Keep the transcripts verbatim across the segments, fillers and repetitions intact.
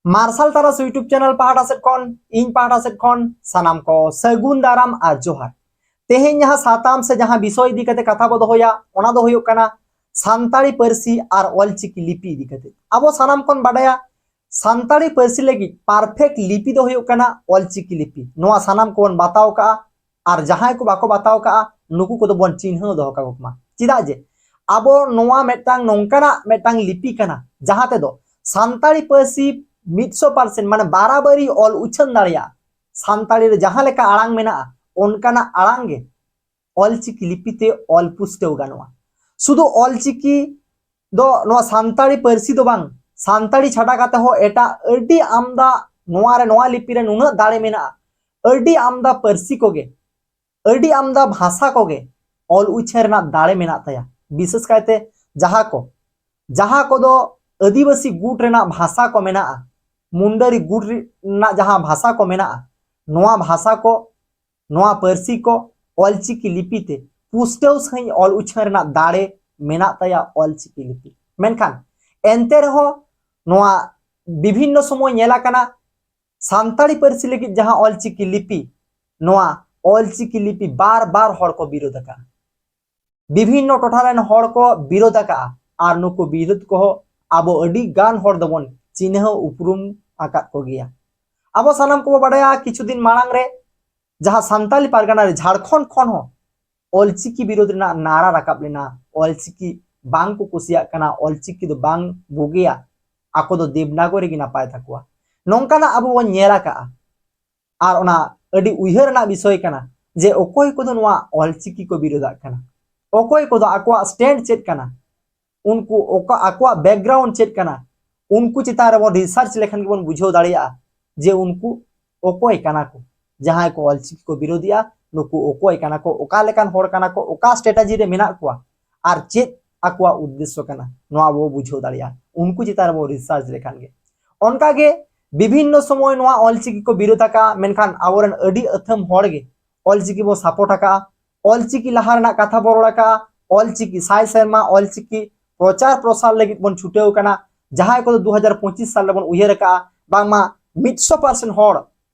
ᱢᱟᱨᱥᱟᱞ ᱛᱟᱨᱟᱥ YouTube channel ᱯᱟᱦᱴᱟ ᱥᱮᱫ ᱠᱷᱚᱱ, ᱤᱧ ᱯᱟᱦᱴᱟ ᱥᱮᱫ ᱠᱷᱚᱱ ᱥᱟᱱᱟᱢ ᱠᱚ ᱥᱟᱹᱜᱩᱱ ᱫᱟᱨᱟᱢ ᱟᱨ ᱡᱚᱦᱟᱨ᱾ ᱛᱮᱦᱮᱧ ᱡᱟᱦᱟᱸ ᱥᱟᱛᱟᱢ ᱥᱮ ᱡᱟᱦᱟᱸ ᱵᱤᱥᱚᱭ ᱤᱫᱤ ᱠᱟᱛᱮ ᱠᱟᱛᱷᱟ ᱵᱚ ᱫᱚᱦᱚᱭᱟ, ᱚᱱᱟ ᱫᱚ ᱦᱩᱭᱩᱜ ᱠᱟᱱᱟ ᱥᱟᱱᱛᱟᱲᱤ ᱯᱟᱹᱨᱥᱤ ᱟᱨ ᱚᱞᱪᱤᱠᱤ ᱞᱤᱯᱤ ᱤᱫᱤ ᱠᱟᱛᱮ᱾ ᱟᱵᱚ ᱥᱟᱱᱟᱢ ᱠᱷᱚᱱ ᱵᱟᱰᱟᱭᱟ, ᱥᱟᱱᱛᱟᱲᱤ ᱯᱟᱹᱨᱥᱤ ᱞᱟᱹᱜᱤᱫ perfect ᱞᱤᱯᱤ ᱫᱚ ᱦᱩᱭᱩᱜ ᱠᱟᱱᱟ ᱚᱞᱪᱤᱠᱤ ᱞᱤᱯᱤ᱾ ᱱᱚᱣᱟ ᱥᱟᱱᱟᱢ ᱠᱚᱵᱚᱱ ᱵᱟᱛᱟᱣ ᱠᱟᱜᱼᱟ, ᱟᱨ ᱡᱟᱦᱟᱸᱭ ᱠᱚ ᱵᱟᱠᱚ ᱵᱟᱛᱟᱣ ᱠᱟᱜᱼᱟ, ᱱᱩᱠᱩ ᱠᱚᱫᱚ ᱵᱚᱱ ᱪᱤᱱᱦᱟᱹᱣ ᱫᱚᱦᱚ ᱠᱟᱠᱚ ᱢᱟ᱾ ᱪᱮᱫᱟᱜ ᱡᱮ ᱟᱵᱚ ᱱᱚᱣᱟ ᱢᱤᱫᱴᱟᱝ ᱱᱚᱝᱠᱟᱱᱟᱜ ᱢᱤᱫᱴᱟᱝ ᱞᱤᱯᱤ ᱠᱟᱱᱟ, ᱡᱟᱦᱟᱸ ᱛᱮᱫᱚ ᱥᱟᱱᱛᱟᱲᱤ ᱯᱟᱹᱨᱥᱤ ᱢᱤᱫᱥᱚ percent, ᱢᱟᱱᱮ ᱵᱟᱨᱟᱵᱟᱨᱤ ᱚᱞ ᱩᱪᱷᱟᱹᱱ ᱫᱟᱲᱮᱭᱟᱜᱼᱟ᱾ ᱥᱟᱱᱛᱟᱲᱤ ᱨᱮ ᱡᱟᱦᱟᱸ ᱞᱮᱠᱟ ᱟᱲᱟᱝ ᱢᱮᱱᱟᱜᱼᱟ, ᱚᱱᱠᱟᱱᱟᱜ ᱟᱲᱟᱝ ᱜᱮ ᱚᱞᱪᱤᱠᱤ ᱞᱤᱯᱤ ᱛᱮ ᱚᱞ ᱯᱩᱥᱴᱟᱹᱣ ᱜᱟᱱᱚᱜᱼᱟ᱾ ᱥᱩᱫᱷᱩ ᱚᱞᱪᱤᱠᱤ ᱫᱚ ᱱᱚᱣᱟ ᱥᱟᱱᱛᱟᱲᱤ ᱯᱟᱹᱨᱥᱤ ᱫᱚ ᱵᱟᱝ, ᱥᱟᱱᱛᱟᱲᱤ ᱪᱷᱟᱰᱟ ᱠᱟᱛᱮ ᱦᱚᱸ ᱮᱴᱟᱜ ᱟᱹᱰᱤ ᱟᱢᱫᱟ, ᱱᱚᱣᱟ ᱨᱮ, ᱱᱚᱣᱟ ᱞᱤᱯᱤ ᱨᱮ ᱱᱩᱱᱟᱹᱜ ᱫᱟᱲᱮ ᱢᱮᱱᱟᱜᱼᱟ, ᱟᱹᱰᱤ ᱟᱢᱫᱟ ᱯᱟᱹᱨᱥᱤ ᱠᱚᱜᱮ, ᱟᱹᱰᱤ ᱟᱢᱫᱟ ᱵᱷᱟᱥᱟ ᱠᱚᱜᱮ ᱚᱞ ᱩᱪᱷᱟᱹᱱ ᱨᱮᱱᱟᱜ ᱫᱟᱲᱮ ᱢᱮᱱᱟᱜ ᱛᱟᱭᱟ᱾ ᱵᱤᱥᱮᱥ ᱠᱟᱭᱛᱮ ᱡᱟᱦᱟᱸ ᱠᱚ, ᱡᱟᱦᱟᱸ ᱠᱚᱫᱚ ᱟᱹᱫᱤᱵᱟᱹᱥᱤ ᱜᱩᱴ ᱨᱮᱱᱟᱜ ᱵᱷᱟᱥᱟ ᱠᱚ ᱢᱮᱱᱟᱜᱼᱟ, ᱢᱩᱱᱰᱟᱹᱨᱤ ᱜᱩᱴ ᱨᱮᱱᱟᱜ ᱡᱟᱦᱟᱸ ᱵᱷᱟᱥᱟ ᱠᱚ ᱢᱮᱱᱟᱜᱼᱟ, ᱱᱚᱣᱟ ᱵᱷᱟᱥᱟ ᱠᱚ, ᱱᱚᱣᱟ ᱯᱟᱹᱨᱥᱤ ᱠᱚ ᱚᱞᱪᱤᱠᱤ ᱞᱤᱯᱤ ᱛᱮ ᱯᱩᱥᱴᱟᱹᱣ ᱥᱟᱺᱦᱤᱡ ᱚᱞ ᱩᱪᱷᱟᱹᱱ ᱨᱮᱱᱟᱜ ᱫᱟᱲᱮ ᱢᱮᱱᱟᱜ ᱛᱟᱭᱟ ᱚᱞᱪᱤᱠᱤ ᱞᱤᱯᱤ᱾ ᱢᱮᱱᱠᱷᱟᱱ ᱮᱱᱛᱮ ᱨᱮᱦᱚᱸ ᱱᱚᱣᱟ ᱵᱤᱵᱷᱤᱱᱱᱚ ᱥᱚᱢᱚᱭ ᱧᱮᱞ ᱟᱠᱟᱱᱟ, ᱥᱟᱱᱛᱟᱲᱤ ᱯᱟᱹᱨᱥᱤ ᱞᱟᱹᱜᱤᱫ ᱡᱟᱦᱟᱸ ᱚᱞᱪᱤᱠᱤ ᱞᱤᱯᱤ, ᱱᱚᱣᱟ ᱚᱞᱪᱤᱠᱤ ᱞᱤᱯᱤ ᱵᱟᱨ ᱵᱟᱨ ᱦᱚᱲ ᱠᱚ ᱵᱤᱨᱳᱫ ᱟᱠᱟᱫᱼᱟ᱾ ᱵᱤᱵᱷᱤᱱᱱᱚ ᱴᱚᱴᱷᱟ ᱨᱮᱱ ᱦᱚᱲ ᱠᱚ ᱵᱤᱨᱳᱫ ᱟᱠᱟᱫᱼᱟ, ᱟᱨ ᱱᱩᱠᱩ ᱵᱤᱨᱳᱫ ᱠᱚᱦᱚᱸ ᱟᱵᱚ ᱟᱹᱰᱤ ᱜᱟᱱ ᱦᱚᱲ ᱫᱚᱵᱚᱱ ᱪᱤᱱᱦᱟᱹᱣ ᱩᱯᱨᱩᱢ ᱟᱠᱟᱫ ᱠᱚᱜᱮᱭᱟ᱾ ᱟᱵᱚ ᱥᱟᱱᱟᱢ ᱠᱚᱵᱚ ᱵᱟᱰᱟᱭᱟ, ᱠᱤᱪᱷᱩ ᱫᱤᱱ ᱢᱟᱲᱟᱝ ᱨᱮ ᱡᱟᱦᱟᱸ ᱥᱟᱱᱛᱟᱞᱤ ᱯᱟᱨᱜᱟᱱᱟ ᱨᱮ ᱡᱷᱟᱲᱠᱷᱚᱸᱰ ᱠᱷᱚᱱ ᱦᱚᱸ ᱚᱞᱪᱤᱠᱤ ᱵᱤᱨᱳᱫ ᱨᱮᱱᱟᱜ ᱱᱟᱨᱟ ᱨᱟᱠᱟᱵ ᱞᱮᱱᱟ, ᱚᱞᱪᱤᱠᱤ ᱵᱟᱝ ᱠᱚ ᱠᱩᱥᱤᱭᱟᱜ ᱠᱟᱱᱟ, ᱚᱞᱪᱤᱠᱤ ᱫᱚ ᱵᱟᱝ ᱵᱩᱜᱤᱭᱟ, ᱟᱠᱚ ᱫᱚ ᱫᱮᱵᱽᱱᱟᱜᱚᱨᱤ ᱜᱮ ᱱᱟᱯᱟᱭ ᱛᱟᱠᱚᱣᱟ᱾ ᱱᱚᱝᱠᱟᱱᱟᱜ ᱟᱵᱚ ᱵᱚᱱ ᱧᱮᱞ ᱟᱠᱟᱜᱼᱟ᱾ ᱟᱨ ᱚᱱᱟ ᱟᱹᱰᱤ ᱩᱭᱦᱟᱹᱨ ᱨᱮᱱᱟᱜ ᱵᱤᱥᱚᱭ ᱠᱟᱱᱟ ᱡᱮ ᱚᱠᱚᱭ ᱠᱚᱫᱚ ᱱᱚᱣᱟ ᱚᱞᱪᱤᱠᱤ ᱠᱚ ᱵᱤᱨᱳᱫᱟᱜ ᱠᱟᱱᱟ, ᱚᱠᱚᱭ ᱠᱚᱫᱚ ᱟᱠᱚᱣᱟᱜ stand ᱪᱮᱫ ᱠᱟᱱᱟ, ᱩᱱᱠᱩ ᱚᱠᱟ, ᱟᱠᱚᱣᱟᱜ background ᱪᱮᱫ ᱠᱟᱱᱟ, ᱩᱱᱠᱩ ᱪᱮᱛᱟᱱ ᱨᱮᱵᱚᱱ research ᱞᱮᱠᱷᱟᱱ ᱜᱮᱵᱚᱱ ᱵᱩᱡᱷᱟᱹᱣ ᱫᱟᱲᱮᱭᱟᱜᱼᱟ ᱡᱮ ᱩᱱᱠᱩ ᱚᱠᱚᱭ ᱠᱟᱱᱟ ᱠᱚ᱾ ᱡᱟᱦᱟᱸᱭ ᱠᱚ ᱚᱞᱪᱤᱠᱤ ᱠᱚ ᱵᱤᱨᱳᱫᱤᱭᱟ, ᱱᱩᱠᱩ ᱚᱠᱚᱭ ᱠᱟᱱᱟ ᱠᱚ, ᱚᱠᱟ ᱞᱮᱠᱟᱱ ᱦᱚᱲ ᱠᱟᱱᱟ ᱠᱚ, ᱚᱠᱟ strategy ᱨᱮ ᱢᱮᱱᱟᱜ ᱠᱚᱣᱟ, ᱟᱨ ᱪᱮᱫ ᱟᱠᱚᱣᱟᱜ ᱩᱫᱽᱫᱮᱥᱥᱚ ᱠᱟᱱᱟ, ᱱᱚᱣᱟ ᱵᱚ ᱵᱩᱡᱷᱟᱹᱣ ᱫᱟᱲᱮᱭᱟᱜᱼᱟ ᱩᱱᱠᱩ ᱪᱮᱛᱟᱱ ᱨᱮᱵᱚ research ᱞᱮᱠᱷᱟᱱ ᱜᱮ᱾ ᱚᱱᱠᱟ ᱜᱮ ᱵᱤᱵᱷᱤᱱᱱᱚ ᱥᱚᱢᱚᱭ ᱱᱚᱣᱟ ᱚᱞᱪᱤᱠᱤ ᱠᱚ ᱵᱤᱨᱳᱫ ᱟᱠᱟᱫᱼᱟ, ᱢᱮᱱᱠᱷᱟᱱ ᱟᱵᱚᱨᱮᱱ ᱟᱹᱰᱤ ᱟᱹᱛᱷᱟᱹᱢ ᱦᱚᱲ ᱜᱮ ᱚᱞᱪᱤᱠᱤ ᱵᱚ support ᱟᱠᱟᱫᱼᱟ᱾ ᱚᱞᱪᱤᱠᱤ ᱞᱟᱦᱟ ᱨᱮᱱᱟᱜ ᱠᱟᱛᱷᱟ ᱵᱚ ᱨᱚᱲ ᱟᱠᱟᱫᱼᱟ, ᱚᱞᱪᱤᱠᱤ ᱥᱟᱭ ᱥᱮᱨᱢᱟ ᱚᱞᱪᱤᱠᱤ ᱯᱨᱚᱪᱟᱨ ᱯᱨᱚᱥᱟᱨ ᱞᱟᱹᱜᱤᱫ ᱵᱚᱱ ᱪᱷᱩᱴᱟᱹᱣ ᱟᱠᱟᱱᱟ᱾ ᱡᱟᱦᱟᱸᱭ ᱠᱚᱫᱚ ᱫᱩ ᱦᱟᱡᱟᱨ ᱯᱚᱸᱪᱤᱥ ᱥᱟᱞ ᱨᱮᱵᱚᱱ ᱩᱭᱦᱟᱹᱨ ᱟᱠᱟᱫᱼᱟ, ᱵᱟᱝᱢᱟ ᱢᱤᱫ ᱥᱚ ᱯᱟᱨᱥᱮᱱᱴ ᱦᱚᱲ,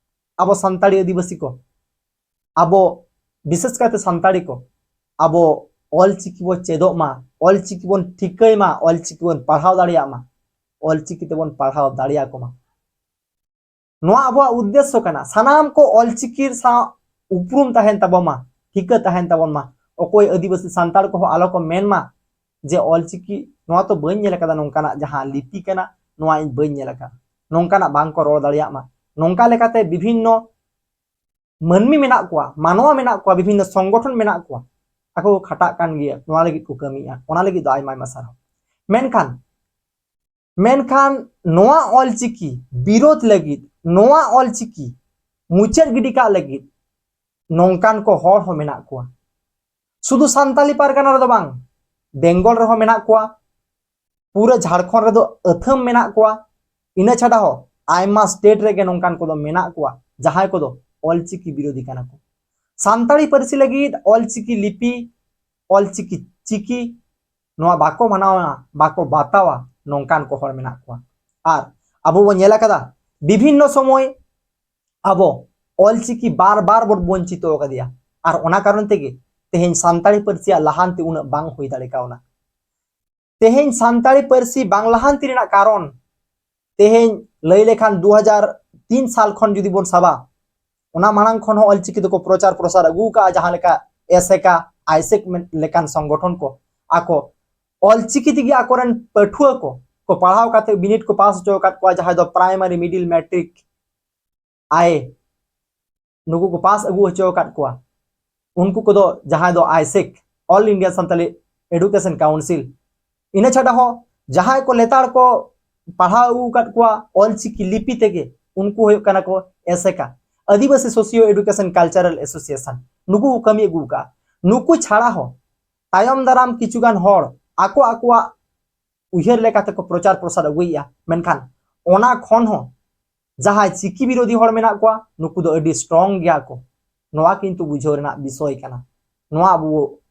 ᱟᱵᱚ ᱥᱟᱱᱛᱟᱲᱤ ᱟᱹᱫᱤᱵᱟᱹᱥᱤ ᱠᱚ, ᱟᱵᱚ ᱵᱤᱥᱮᱥ ᱠᱟᱭᱛᱮ ᱥᱟᱱᱛᱟᱲᱤ ᱠᱚ, ᱟᱵᱚ ᱚᱞᱪᱤᱠᱤ ᱵᱚ ᱪᱮᱫᱚᱜ ᱢᱟ, ᱚᱞᱪᱤᱠᱤ ᱵᱚᱱ ᱴᱷᱤᱠᱟᱹᱭ ᱢᱟ, ᱚᱞᱪᱤᱠᱤ ᱵᱚᱱ ᱯᱟᱲᱦᱟᱣ ᱫᱟᱲᱮᱭᱟᱜ ᱢᱟ, ᱚᱞᱪᱤᱠᱤ ᱛᱮᱵᱚᱱ ᱯᱟᱲᱦᱟᱣ ᱫᱟᱲᱮᱭᱟᱠᱚ ᱢᱟ᱾ ᱱᱚᱣᱟ ᱟᱵᱚᱣᱟᱜ ᱩᱫᱽᱫᱮᱥᱥᱚ ᱠᱟᱱᱟ᱾ ᱥᱟᱱᱟᱢ ᱠᱚ ᱚᱞᱪᱤᱠᱤ ᱥᱟᱶ ᱩᱯᱨᱩᱢ ᱛᱟᱦᱮᱱ ᱛᱟᱵᱚ ᱢᱟ, ᱴᱷᱤᱠᱟᱹ ᱛᱟᱦᱮᱱ ᱛᱟᱵᱚᱱ ᱢᱟ᱾ ᱚᱠᱚᱭ ᱟᱹᱫᱤᱵᱟᱹᱥᱤ ᱥᱟᱱᱛᱟᱲ ᱠᱚᱦᱚᱸ ᱟᱞᱚ ᱠᱚ ᱢᱮᱱ ᱢᱟ ᱡᱮ ᱚᱞᱪᱤᱠᱤ ᱱᱚᱣᱟ ᱛᱚ ᱵᱟᱹᱧ ᱧᱮᱞ ᱟᱠᱟᱫᱟ, ᱱᱚᱝᱠᱟᱱᱟᱜ ᱡᱟᱦᱟᱸ ᱞᱤᱯᱤ ᱠᱟᱱᱟ ᱱᱚᱣᱟ ᱤᱧ ᱵᱟᱹᱧ ᱧᱮᱞ ᱟᱠᱟᱫᱟ, ᱱᱚᱝᱠᱟᱱᱟᱜ ᱵᱟᱝ ᱠᱚ ᱨᱚᱲ ᱫᱟᱲᱮᱭᱟᱜ ᱢᱟ᱾ ᱱᱚᱝᱠᱟ ᱞᱮᱠᱟᱛᱮ ᱵᱤᱵᱷᱤᱱᱱᱚ ᱢᱟᱹᱱᱢᱤ ᱢᱮᱱᱟᱜ ᱠᱚᱣᱟ, ᱢᱟᱱᱣᱟ ᱢᱮᱱᱟᱜ ᱠᱚᱣᱟ, ᱵᱤᱵᱷᱤᱱᱱᱚ ᱥᱚᱝᱜᱚᱴᱷᱚᱱ ᱢᱮᱱᱟᱜ ᱠᱚᱣᱟ, ᱟᱠᱚ ᱠᱚ ᱠᱷᱟᱴᱟᱜ ᱠᱟᱱ ᱜᱮᱭᱟ, ᱱᱚᱣᱟ ᱞᱟᱹᱜᱤᱫ ᱠᱚ ᱠᱟᱹᱢᱤᱭᱮᱫᱼᱟ, ᱚᱱᱟ ᱞᱟᱹᱜᱤᱫ ᱫᱚ ᱟᱭᱢᱟ ᱟᱭᱢᱟ ᱥᱟᱨᱦᱟᱣ᱾ ᱢᱮᱱᱠᱷᱟᱱ ᱢᱮᱱᱠᱷᱟᱱ ᱱᱚᱣᱟ ᱚᱞᱪᱤᱠᱤ ᱵᱤᱨᱳᱫᱷ ᱞᱟᱹᱜᱤᱫ, ᱱᱚᱣᱟ ᱚᱞᱪᱤᱠᱤ ᱢᱩᱪᱟᱹᱫ ᱜᱤᱰᱤ ᱠᱟᱜ ᱞᱟᱹᱜᱤᱫ ᱱᱚᱝᱠᱟᱱ ᱠᱚ ᱦᱚᱲ ᱦᱚᱸ ᱢᱮᱱᱟᱜ ᱠᱚᱣᱟ᱾ ᱥᱩᱫᱷᱩ ᱥᱟᱱᱛᱟᱞᱤ ᱯᱟᱨᱜᱟᱱᱟ ᱨᱮᱫᱚ ᱵᱟᱝ, ᱵᱮᱝᱜᱚᱞ ᱨᱮᱦᱚᱸ ᱢᱮᱱᱟᱜ ᱠᱚᱣᱟ, ᱯᱩᱨᱟᱹ ᱡᱷᱟᱲᱠᱷᱚᱸᱰ ᱨᱮᱫᱚ ᱟᱹᱛᱷᱟᱹᱢ ᱢᱮᱱᱟᱜ ᱠᱚᱣᱟ᱾ ᱤᱱᱟᱹ ᱪᱷᱟᱰᱟ ᱦᱚᱸ ᱟᱭᱢᱟ ᱥᱴᱮᱴ ᱨᱮᱜᱮ ᱱᱚᱝᱠᱟᱱ ᱠᱚᱫᱚ ᱢᱮᱱᱟᱜ ᱠᱚᱣᱟ, ᱡᱟᱦᱟᱸᱭ ᱠᱚᱫᱚ ᱚᱞᱪᱤᱠᱤ ᱵᱤᱨᱳᱫᱷᱤ ᱠᱟᱱᱟ ᱠᱚ᱾ ᱥᱟᱱᱛᱟᱲᱤ ᱯᱟᱹᱨᱥᱤ ᱞᱟᱹᱜᱤᱫ ᱚᱞᱪᱤᱠᱤ ᱞᱤᱯᱤ, ᱚᱞᱪᱤᱠᱤ ᱪᱤᱠᱤ ᱱᱚᱣᱟ ᱵᱟᱠᱚ ᱢᱟᱱᱟᱣᱟ, ᱵᱟᱠᱚ ᱵᱟᱛᱟᱣᱟ, ᱱᱚᱝᱠᱟᱱ ᱠᱚ ᱦᱚᱲ ᱢᱮᱱᱟᱜ ᱠᱚᱣᱟ᱾ ᱟᱨ ᱟᱵᱚ ᱵᱚᱱ ᱧᱮᱞ ᱟᱠᱟᱫᱟ, ᱵᱤᱵᱷᱤᱱᱱᱚ ᱥᱚᱢᱚᱭ ᱟᱵᱚ ᱚᱞᱪᱤᱠᱤ ᱵᱟᱨ ᱵᱟᱨ ᱵᱚᱱ ᱵᱚᱧᱪᱤᱛᱚ ᱟᱠᱟᱫᱮᱭᱟ᱾ ᱟᱨ ᱚᱱᱟ ᱠᱟᱨᱚᱱ ᱛᱮᱜᱮ ᱛᱮᱦᱮᱧ ᱥᱟᱱᱛᱟᱲᱤ ᱯᱟᱹᱨᱥᱤᱭᱟᱜ ᱞᱟᱦᱟᱱᱛᱤ ᱩᱱᱟᱹᱜ ᱵᱟᱝ ᱦᱩᱭ ᱫᱟᱲᱮ ᱠᱟᱣᱱᱟ᱾ ᱛᱮᱦᱮᱧ ᱥᱟᱱᱛᱟᱲᱤ ᱯᱟᱹᱨᱥᱤ ᱵᱟᱝ ᱞᱟᱦᱟᱱᱛᱤ ᱨᱮᱱᱟᱜ ᱠᱟᱨᱚᱱ, ᱛᱮᱦᱮᱧ ᱞᱟᱹᱭ ᱞᱮᱠᱷᱟᱱ ᱫᱩ ᱦᱟᱡᱟᱨ ᱛᱤᱱ ᱥᱟᱞ ᱠᱷᱚᱱ ᱡᱩᱫᱤ ᱵᱚᱱ ᱥᱟᱵᱟ, ᱚᱱᱟ ᱢᱟᱲᱟᱝ ᱠᱷᱚᱱ ᱦᱚᱸ ᱚᱞᱪᱤᱠᱤ ᱫᱚᱠᱚ ᱯᱨᱚᱪᱟᱨ ᱯᱨᱚᱥᱟᱨ ᱟᱹᱜᱩ ᱟᱠᱟᱫᱼᱟ, ᱡᱟᱦᱟᱸ ᱞᱮᱠᱟ ᱮᱥᱮᱠᱟ, ᱟᱭᱥᱮᱠ ᱢᱮᱱ-, ᱞᱮᱠᱟᱱ ᱥᱚᱝᱜᱚᱴᱷᱚᱱ ᱠᱚ ᱟᱠᱚ ᱚᱞᱪᱤᱠᱤ ᱛᱮᱜᱮ ᱟᱠᱚᱨᱮᱱ ᱯᱟᱹᱴᱷᱩᱣᱟᱹ ᱠᱚ, ᱠᱚ ᱯᱟᱲᱦᱟᱣ ᱠᱟᱛᱮ ᱵᱤᱱᱤᱰ ᱠᱚ ᱯᱟᱥ ᱦᱚᱪᱚ ᱟᱠᱟᱫ ᱠᱚᱣᱟ, ᱡᱟᱦᱟᱸᱭ ᱫᱚ ᱯᱨᱟᱭᱢᱟᱨᱤ, ᱢᱤᱰᱤᱞ, ᱢᱮᱴᱨᱤᱠ, ᱟᱭᱮ, ᱱᱩᱠᱩ ᱠᱚ ᱯᱟᱥ ᱟᱹᱜᱩ ᱦᱚᱪᱚ ᱟᱠᱟᱫ ᱠᱚᱣᱟ᱾ ᱩᱱᱠᱩ ᱠᱚᱫᱚ ᱡᱟᱦᱟᱸᱭ ᱫᱚ ICSE, All India Santali Education Council, ᱤᱱᱟᱹ ᱪᱷᱟᱰᱟ ᱦᱚᱸ ᱡᱟᱦᱟᱸᱭ ᱠᱚ ᱞᱮᱛᱟᱲ ᱠᱚ ᱯᱟᱲᱦᱟᱣ ᱟᱹᱜᱩ ᱟᱠᱟᱫ ᱠᱚᱣᱟ ᱚᱞᱪᱤᱠᱤ ᱞᱤᱯᱤ ᱛᱮᱜᱮ, ᱩᱱᱠᱩ ᱦᱩᱭᱩᱜ ᱠᱟᱱᱟ ᱠᱚ ᱮᱥᱮᱠᱟ, ᱟᱹᱫᱤᱵᱟᱹᱥᱤ Socio Education Cultural Association, ᱱᱩᱠᱩ ᱠᱚ ᱠᱟᱹᱢᱤ ᱟᱹᱜᱩ ᱟᱠᱟᱫᱼᱟ᱾ ᱱᱩᱠᱩ ᱪᱷᱟᱲᱟ ᱦᱚᱸ ᱛᱟᱭᱚᱢ ᱫᱟᱨᱟᱢ ᱠᱤᱪᱷᱩ ᱜᱟᱱ ᱦᱚᱲ ᱟᱠᱚ ᱟᱠᱚᱣᱟᱜ ᱩᱭᱦᱟᱹᱨ ᱞᱮᱠᱟᱛᱮ ᱠᱚ ᱯᱨᱚᱪᱟᱨ ᱯᱨᱚᱥᱟᱨ ᱟᱹᱜᱩᱭᱮᱫᱼᱟ, ᱢᱮᱱᱠᱷᱟᱱ ᱚᱱᱟ ᱠᱷᱚᱱ ᱦᱚᱸ ᱡᱟᱦᱟᱸᱭ ᱪᱤᱠᱤ ᱵᱤᱨᱳᱫᱷᱤ ᱦᱚᱲ ᱢᱮᱱᱟᱜ ᱠᱚᱣᱟ, ᱱᱩᱠᱩ ᱫᱚ ᱟᱹᱰᱤ ᱥᱴᱨᱚᱝ ᱜᱮᱭᱟ ᱠᱚ᱾ ᱱᱚᱣᱟ ᱠᱤᱱᱛᱩ ᱵᱩᱡᱷᱟᱹᱣ ᱨᱮᱱᱟᱜ ᱵᱤᱥᱚᱭ ᱠᱟᱱᱟ᱾ ᱱᱚᱣᱟ ᱟᱵᱚ ᱵᱚ